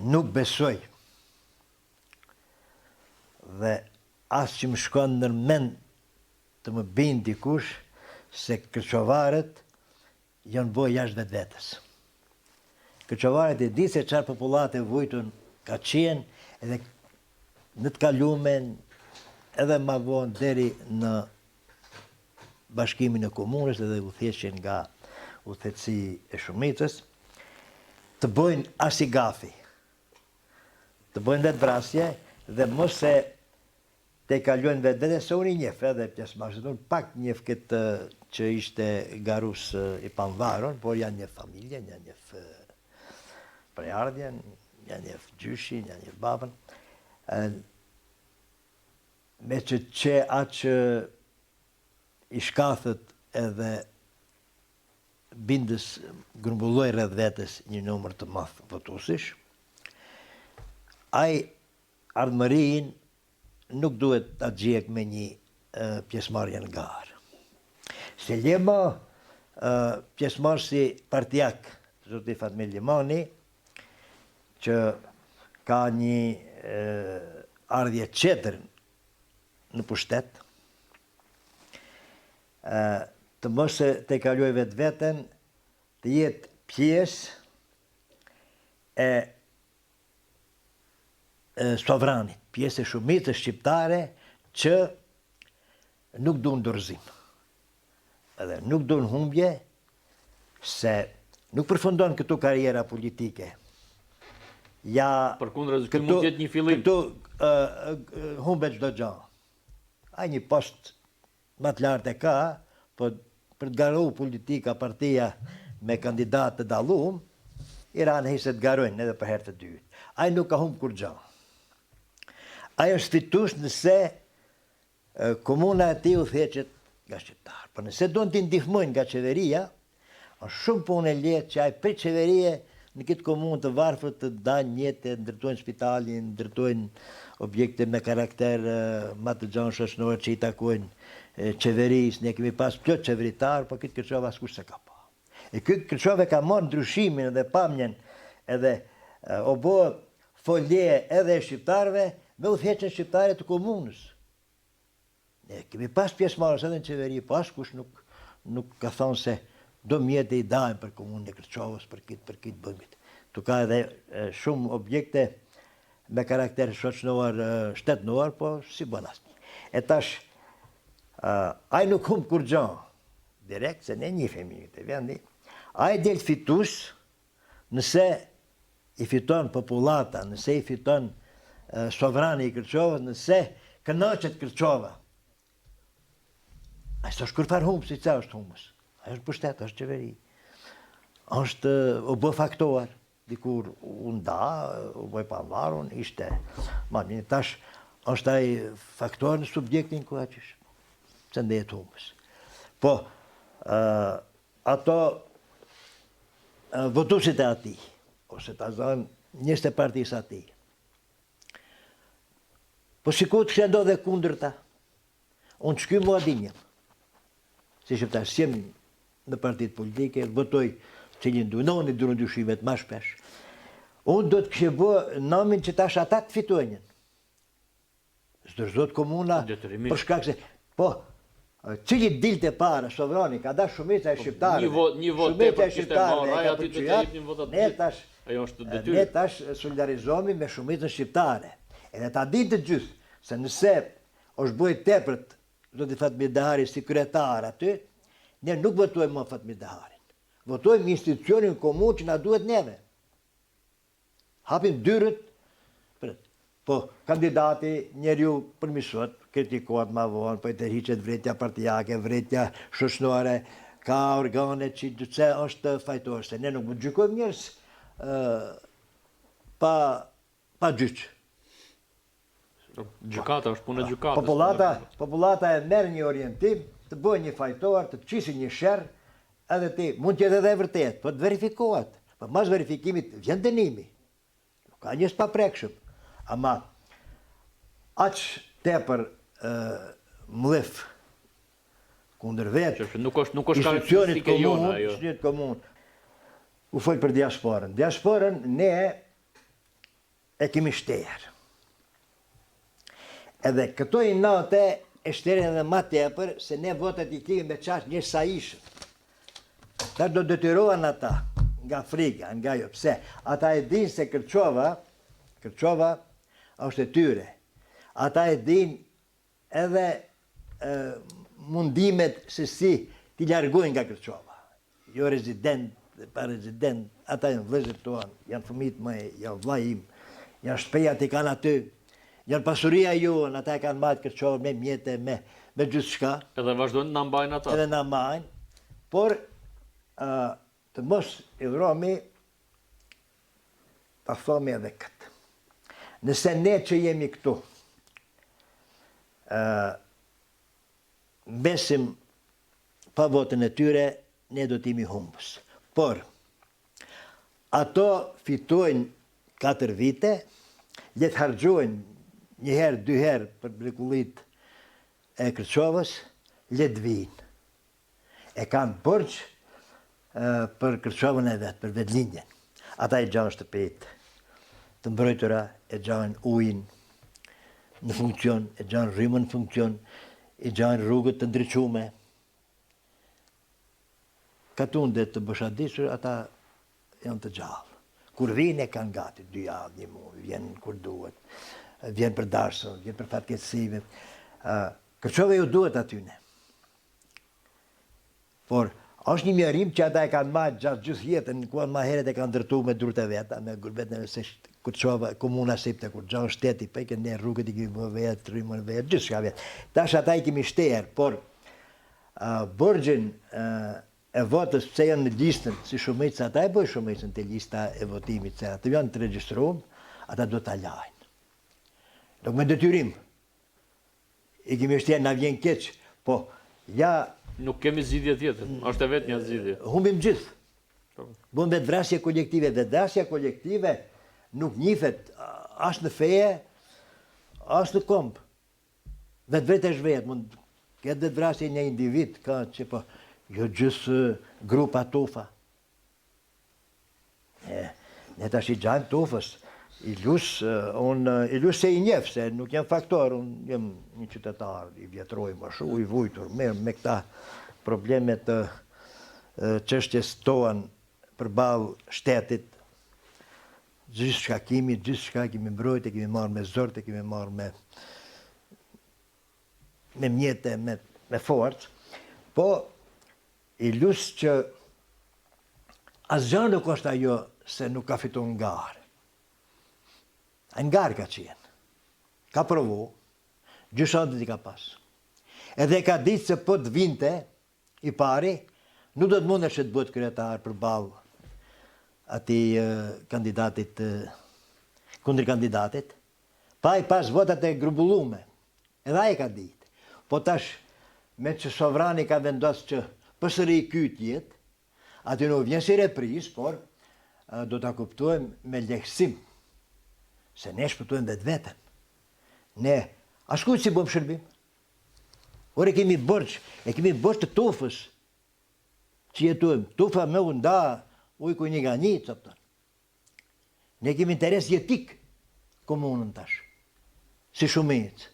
Nuk besoj dhe as që më shkon ndër mend të më bind dikush se kërçovarët janë bo jashtë vetvetes. Kërçovarët e di se çfarë popullatë e vujtun ka qenë edhe në të kalumen edhe ma vonë deri në bashkimin e komunës edhe udhëheqjen nga udhëheqësi e shumicës, të bëjnë asi gafi, të bëjnë vetëvrasje dhe mos e tejkalojnë vetveten se unë i njeh edhe pjesëmarrësit, unë pak njeh këtë që ishte garus i pamvarun, por ja njeh familjen, ja njeh prejardhjen, ja njeh gjyshin, ja njeh babën. Me që qe aq i shkathët edhe bindës grumbulloi rreth vetes një numër të madh votuesish, ai Ardhmërinë nuk duhet ta djegë me një pjesëmarrje në garë. Se le ma pjesëmarrësi partiak, zoti Fatmir Limani, që ka një ardhje tjetër në pushtet, të mos e tejkalojë vetveten, të jetë pjesë e sovranit, pjesë e shumicës shqiptare që nuk duan dorëzim. Edhe nuk duan humbje se nuk përfundon këtu karriera politike. Ja Përkundrazi, ky mund të jetë një fillim. Këtu humbet çdo gjë. Ai një post Ma të lartë e ka, po për të garu politika, partia me kandidatë të dallum, i ranë hise të garojnë edhe për herë të dytë. Ai nuk ka humb kurgja. Ai është fitues nëse komuna e tij udhëheqet nga shqiptarë. Po nëse don t'i ndihmojnë nga qeveria, Është shumë punë e lehtë që ai prej qeverie në këtë komunë të varfër të dajnë mjete, ndërtojnë spitalin, ndërtojnë objekte me karakter ma të gjanë shoqënor që i takojnë qeverisë. Ne kemi pas plot qeveritar, po këtë Kërçovë askush s'e ka pa. E ky Kërçovë ka marrë ndryshimin dhe pamjen edhe o bo fole edhe e shqiptarëve me udhëheqjen shqiptare të komunës. Ne kemi pas pjesëmarrës edhe në qeveri, po askush nuk nuk ka thonë se do mjete i dajmë për komunën e Kërçovës, për këtë, për këtë, bëjmë këtë. Tu ka edhe shumë objekte me karakter shoqënor, shtetënor, po s'i bën asnjë. E tash, ai nuk humb kurgja, direkt, se ne njifemi këtë vendi, ai del fitus nëse i fiton popullata, nëse i fiton sovrani i Kërçovës, nëse kënaqet Kërçova. Ai s'është kurrfarë humbësi, ça është humbës? Ai është pushtet, është qeveri. Është u bë faktor, dikur u nda, u bë i pavarun, ishte ma mirë. Tash është ai faktor në subjektin ku aq është. Pse ndehet humbës? Po, ato votuesit e atij, ose ta zëmë njerëzit e partisë atij. Po sikur të kishte ndodhë e kundërta, unë që ky mua dinjem, si shqiptar, s'jem në partitë politike, votoj cilin du, në unë i dru ndryshimet ma shpesh. Unë do të kishe bo namin që tash ata të fitojnë. S'dorëzohet komuna për shkak se po cili dilte para sovrani ka dash shumica e po, shqiptarëve. Një votë, një votë tepër kishte marrë, ai aty do të jepnin votat. Ne tash ajo është detyrë. Ne tash solidarizohemi me shumicën shqiptare. Edhe ta dinë të gjithë se nëse është bërë tepërt zoti Fatmir Dehari si kryetar aty, ne nuk votojmë më Fatmir Deharin. Votojmë institucionin komunë që na duhet neve. Hapim dyert, prit. Po, kandidati, njeriu përmirësohet. Kritikohet ma vonë, po i tërhiqet vërejtja partiake, vërejtja shoqnore, ka organe që pse është fajtor, se ne nuk mund të gjykojmë njerëz pa pa gjyq. Gjykata është punë e gjykatës. Popullata, popullata e merr një orientim, të bëjë një fajtor, të qisin një sherr, edhe ti mund të jetë edhe e vërtetë, po të verifikohet. Po mas verifikimit vjen dënimi. Nuk ka njerëz të paprekshëm. Ama aq tepër mllef kundër vetë nuk është nuk është karakteristike jona ajo. Institucionit komun. U fol për diasporën. Diasporën ne e kemi shterë. Edhe këto inate e shterin edhe ma tepër, se ne votat i kemi me qaq njerëz sa ishim. Tash do detyrohen ata, nga frika, nga jo, pse? Ata e dinë se Kërçova, Kërçova është e tyre. Ata e dinë edhe e, mundimet se si t'i largojnë nga Kërçova. Jo rezident, pa rezident, ata janë vëllezërit tonë, janë fëmijët më, janë vllai im, janë shtëpiat i kanë aty, janë pasuria jonë, ata e kanë mbajt Kërçovën me mjete, me me gjithçka. Edhe vazhdojnë të na mbajnë ata. Edhe na mbajnë, por ë të mos idhrohemi ta thomi edhe këtë. Nëse ne që jemi këtu, ë mbesim pa votën e tyre, ne do të jemi humbës. Por, ato fitojnë 4 vite, le të harxhojnë një herë, dy herë për mrekullitë e Kërçovës, le të vinë. E kanë borxh për Kërçovën e vet, për vendlindjen. Ata i gjanë shtëpitë të mbrojtura, e gjanë ujin në funksion, e gjanë rrymën në funksion, i gjanë rrugët të ndriçume. Katunde të boshadisur, ata janë të gjallë. Kur vijnë e kanë gati, dy javë, një muaj, vjen kur duhet, vjen për darsëm, vjen për fatkeqësime. Kërçova ju duhet atyne. Por, është një mjerim që ata e kanë marrë gjatë gjithë jetën, në kohën ma herët e kanë ndërtu me durët e veta, me gurbetën e se Kërçova, komuna s'ipte, kurgja shteti, po i ke ne rrugët i kemi bë vetë, rrymën vetë, gjithçka vetë. Tash ata i kemi shterë, por uh, borxhin uh, e votës pse janë në listën, si shumicë, ata e bëjnë shumicën te lista e votimit, se ata janë të regjistruar, ata do ta lajnë. Nuk me detyrim, I kemi shterë, na vjen keq, po ja... Nuk kemi zgjidhje tjetër, është e vetmja zgjidhje. Humbim gjithë. Po. Bën vetëvrasje kolektive, vetëvrasja kolektive nuk njifet as në feje, as në komb. Vetëvretesh vetë, mund ketë vetëvrasje një individ, ka që po, jo gjithë grupa tufa. Ne, ne tash i gjajmë tufës, i lus, unë i lus se i njef, se nuk jam faktor, unë jam një qytetar i vjetruar më shumë, i vujtur, me, me këta probleme të çështjes tonë përballë shtetit, gjithçka kemi, gjithçka kemi mbrojt, e kemi marrë me zor, e kemi marrë me me mjete, me, me forcë, po I lus që asgjë nuk është ajo se nuk ka fitu në garë. Ai në garë ka qenë. Ka provu, gjyshantet i ka pas. Edhe e ka ditë se po të vinte i pari, nuk do të mundesh që të bëhet kryetar përballë atij kandidatit, kundërkandidatit, pa i pas votat e grumbullume. Edhe ai e ka ditë. Po tash, meqë sovrani ka vendos që përsëri ky të jetë, aty nuk vjen si reprizë, por do ta kuptojmë me lehtësim se ne shpëtojmë vetveten. Ne askujt s'i bëjmë shërbim. Por e kemi borxh, e kemi borxh të tufës që jetojmë. Tufa me u nda ujku një nga një, copton. Ne kemi interes jetik komunën tash, si shumicë.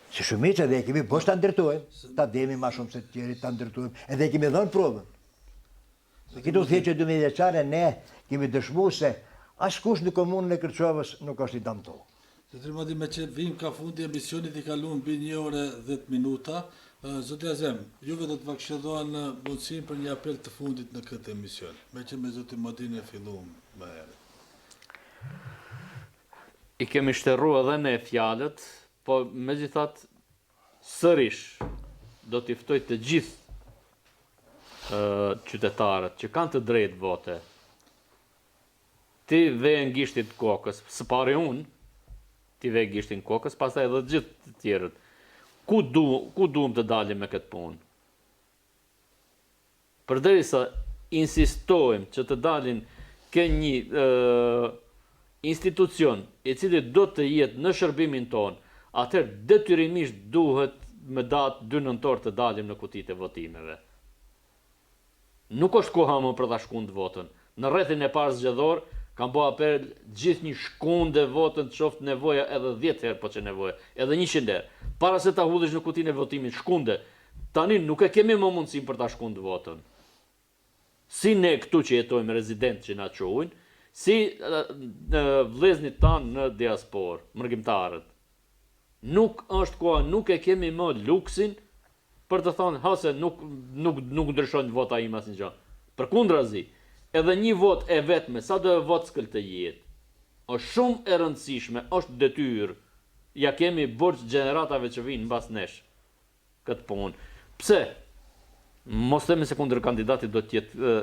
Si shumicë edhe e kemi borxh ta ndërtojmë, ta demi ma shumë se të tjerit ta ndërtojmë, edhe e kemi dhënë provën. Në këtë udhëheqje 12 vjeçare ne kemi dëshmu se askush në komunën e Kërçovës nuk është i damtu. Zotri Madi, meqë vijmë ka fundi i emisionit i kaluam mbi një orë e 10 minuta. Zoti Azem, juve do të va këshilloja në mundësinë për një apel të fundit në këtë emision, meqë me zotin Madin e filluam më herët. I kemi shterru edhe ne fjalët, Po megjithatë sërish do t'i ftoj të gjithë qytetarët që kanë të drejtë vote, t'i vejnë gishtin kokës, së pari unë, t'i vej gishtin kokës, pastaj edhe të gjithë të tjerët. Ku du, ku duam të dalim me këtë punë? Përderisa insistojmë që të dalim ke një institucion i cili do të jetë në shërbimin tonë, atëherë detyrimisht duhet me datë 2 nëntor të dalim në kutitë e votimeve. Nuk është koha më për ta shkund votën. Në rrethin e parë zgjedhor kam bo apel gjithnjë shkunde votën qoftë nevoja edhe 10 herë po qe nevoja, edhe 100 herë. Para se ta hudhish në kutinë e votimit, shkunde. Tani nuk e kemi më mundësinë për ta shkund votën. Si ne këtu që jetojmë rezident që na quajnë, si vëllezërit tanë në diasporë, mërgimtarët. Nuk është koha, nuk e kemi më luksin për të thënë ha se nuk nuk nuk ndryshon vota ime asnjë gjë. Përkundrazi, edhe një votë e vetme, sado e vockël të jetë, është shumë e rëndësishme, është detyrë. Ja kemi borxh gjeneratave që vijnë mbas nesh. këtë punë. Pse? Mos themi se kundërkandidati do të jetë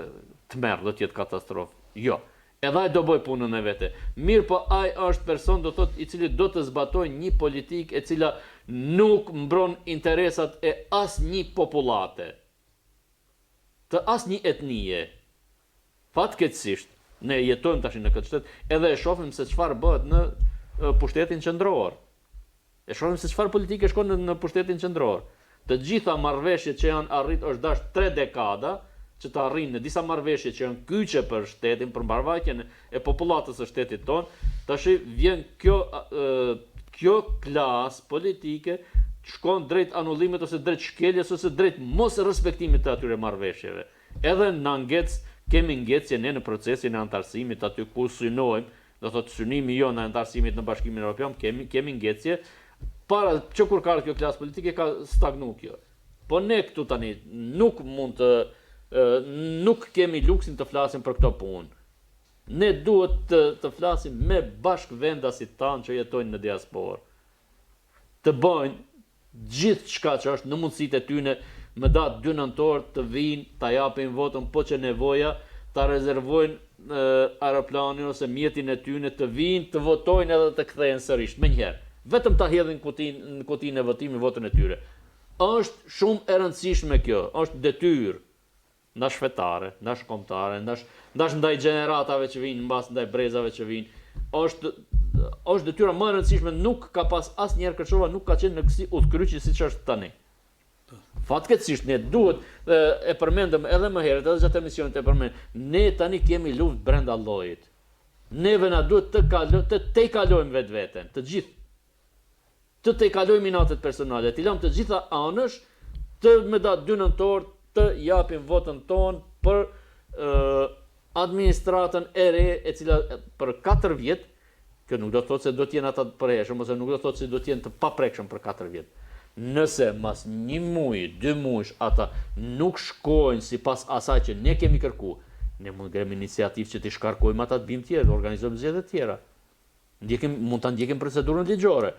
tmerr, do të jetë katastrofë. Jo. Edhe ai do bëjë punën e vete. Mirëpo ai është person do thotë i cili do të zbatojë një politikë e cila nuk mbron interesat e asnjë popullate. Të asnjë etnie. Fatkeqësisht, ne jetojmë tash në këtë shtet edhe e shohim se çfarë bëhet në pushtetin qendror. E shohim se çfarë politike shkon në, në pushtetin qendror. Të gjitha marrëveshjet që janë arrit është dashtë tre dekada që të arrijnë në disa marrëveshje që janë kyçe për shtetin, për mbarëvajtjen e popullatës së shtetit tonë, tashi vjen kjo kjo klasë politike shkon drejt anullimit ose drejt shkeljes ose drejt mos respektimit të atyre marrëveshjeve. Edhe na ngec, kemi ngecje ne në procesin e anëtarësimit aty ku synojmë, do thotë synimi jonë i anëtarësimit në Bashkimin Evropian, kemi kemi ngecje para që kur ka ardhur kjo klasë politike ka stagnu kjo. Po ne këtu tani nuk mund të nuk kemi luksin të flasim për këto punë. Ne duhet të, të flasim me bashkëvendasit tanë që jetojnë në diasporë. Të bëjnë gjithçka që është në mundësitë e tyne më datë 2 nëntor të vijnë ta japin votën po qe nevoja ta rezervojnë aeroplanin ose mjetin e tyne të vijnë të votojnë edhe të kthehen sërish menjëherë vetëm ta hedhin kutinë në kutinë e votimit votën e tyre është shumë e rëndësishme kjo është detyrë ndash fetare, ndash kombëtare, ndash ndash ndaj gjeneratave që vijnë mbas, ndaj brezave që vijnë. Është është detyra më e rëndësishme, nuk ka pas asnjëherë Kërçova nuk ka qenë në kësi udhkryqi siç është tani. Fatkeqësisht ne duhet e, e përmendëm edhe më herët, edhe gjatë emisionit e përmend, ne tani kemi luftë brenda llojit. Neve na duhet të kalo, të tejkalojmë vetveten, të gjithë. Të tejkalojmë inatet personale, t'i lamë të gjitha anësh, të me datë 2 nëntor të japim votën tonë për administratën e re e cila për 4 vjet, kjo nuk do të thotë se do të jenë ata të përhershëm ose nuk do të thotë se do të jenë të paprekshëm për 4 vjet. Nëse mas një muaji, dy muajsh ata nuk shkojnë sipas asaj që ne kemi kërku, ne mund të ngrem iniciativë që t'i shkarkojmë ata të bimë tjerë, të organizojmë zgjedhje të tjera. Ndjekim, mund ta ndjekim procedurën ligjore.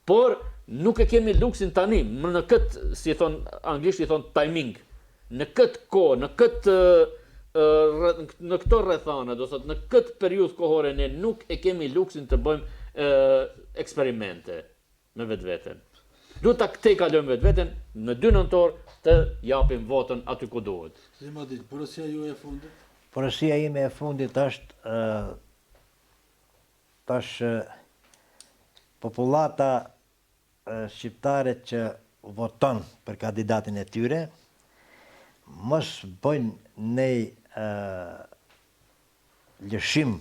Por nuk e kemi luksin tani, më në këtë, si thon anglisht i thon timing. Në këtë kohë, në këtë në këto rrethana, do thotë në këtë periudhë kohore ne nuk e kemi luksin të bëjmë e, eksperimente me vetveten. Duhet ta tejkalojmë vetveten në 2 nëntor të japim votën aty ku duhet. Zimadi, porosia juaj e fundit? Porosia ime e fundit është Tash popullata shqiptare që voton për kandidatin e tyre, mos bëjnë nej lëshim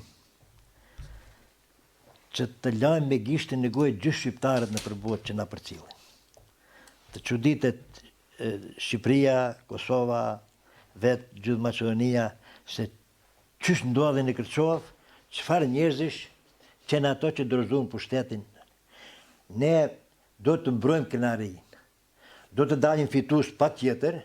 që të lajmë me gishtin në gojë gjithë shqiptarët nëpër botë që na përcillin. Të çuditet Shqipëria, Kosova, vetë gjithë Maqedonia, se Qysh ndodhi në Kërçovë, çfarë njerëzish qenë ato që dorëzuan pushtetin? Ne duhet të mbrojmë krenarinë. Do të dalim fitues patjetër,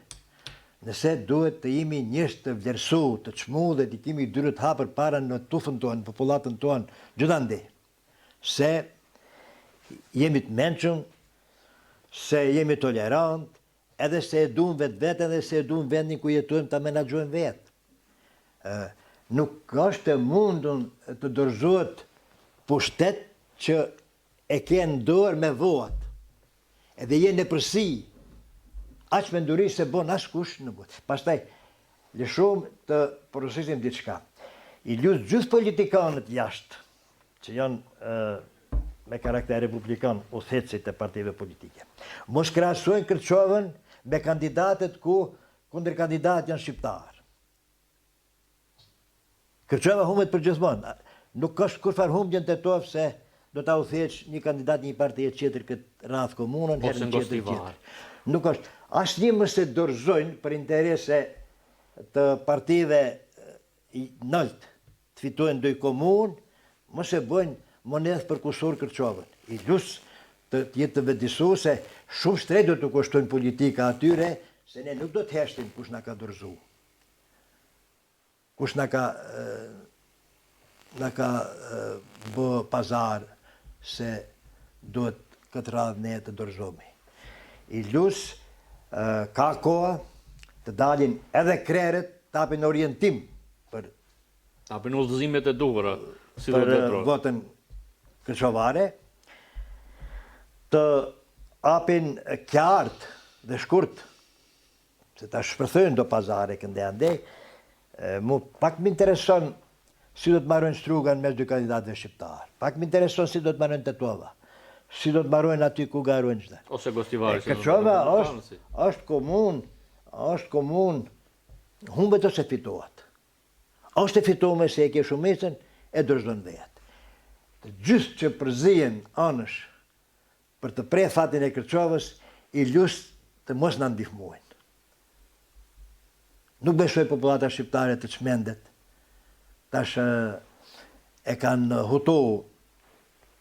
nëse duhet të jemi njerëz të vlerësu, të çmu dhe t'i kemi dyert hapur para në tufën tonë, në popullatën tonë, gjithandej. Se. jemi të mençëm, se jemi tolerant, edhe se e duam vetveten dhe se e duam vendin ku jetojmë ta menaxhojmë vetë. Ë nuk është e mundun të dorëzohet pushtet që e ke në dorë me votë. Edhe je në epërsi. Aq menduri s'e bon askush në botë. Pastaj lëshohem të porosisim diçka. I lus gjithë politikanët jashtë, që janë me karakter republikan udhëheqësit e partive politike. Mos krahasojnë Kërçovën me kandidatët ku kundërkandidatët janë shqiptarë. Kërçova humbet përgjithmonë. Nuk është kurrfarë humbje në Tetovë se do ta udhëheqë një kandidat një partie tjetër këtë radhë komunën, herën tjetër tjetër. Nuk është. Asnjë mos e dorëzojnë për interese të partive nalt të fitojnë ndonjë komunë, mos e bëjnë monedhë për kusur Kërçovën. I lus të jetë të vetëdisu se shumë shtrejt do t'u kushtojnë politika atyre, se ne nuk do të heshtim kush na ka dorëzu. Kush na ka na ka bë pazar se duhet këtë radhë ne të dorëzohemi. I lus ka koha të dalin edhe krerët të hapin orientim për të hapin udhëzimet e duhura si do të veprohet. Për votën kërçovare të hapin qartë dhe shkurt Se ta shpërthejnë do pazare këndej andej, mu pak më intereson si do të marojnë Struga në mes dy kandidatëve shqiptarë. Pak më intereson si do të marojnë Tetova. Si do të marojnë aty ku garojnë çdo. Ose Gostivari. Kërçova është është komunë, është komunë humbet ose fitohet. Është e fitume se e ke shumicën e dorëzon vetë. Të gjithë që përzihen anësh Për të pre fatin e Kërçovës, i lus të mos na ndihmojnë. Nuk besoj popullata shqiptare të çmendet. Tash e kanë hutu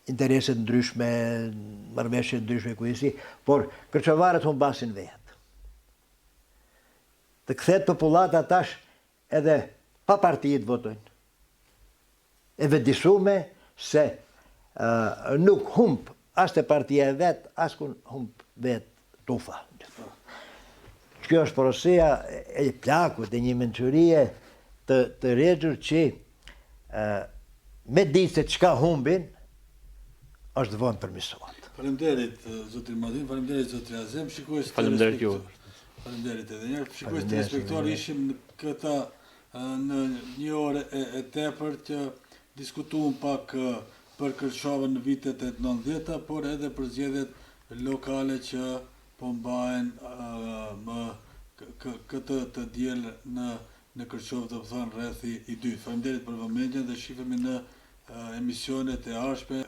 interese të ndryshme, marrëveshje të ndryshme ku si, por kërçovarët humbasin vetë. Të kthehet popullata tash edhe pa parti të votojnë. E vetëdijsume se nuk humb as te partia e vet, as ku humb vet tufa. Kjo është porosia e plakut, e një mençurie të, të regjur që me ditë se çka humbin, është vonë përmirësohet. Faleminderit zotri Madin, faleminderit zotri Azem, shikues të respektuar. Faleminderit edhe një herë. Shikues të respektuar, ishim në këta në një orë e, e tepër që diskutuam pak për Kërçovën në vitet e 90-ta, por edhe për zgjedhjet lokale që po mbahen më këtë të diel në në Kërçovë, do të thonë rrethi i dytë. Faleminderit për vëmendjen dhe shihemi në emisionet e ardhshme.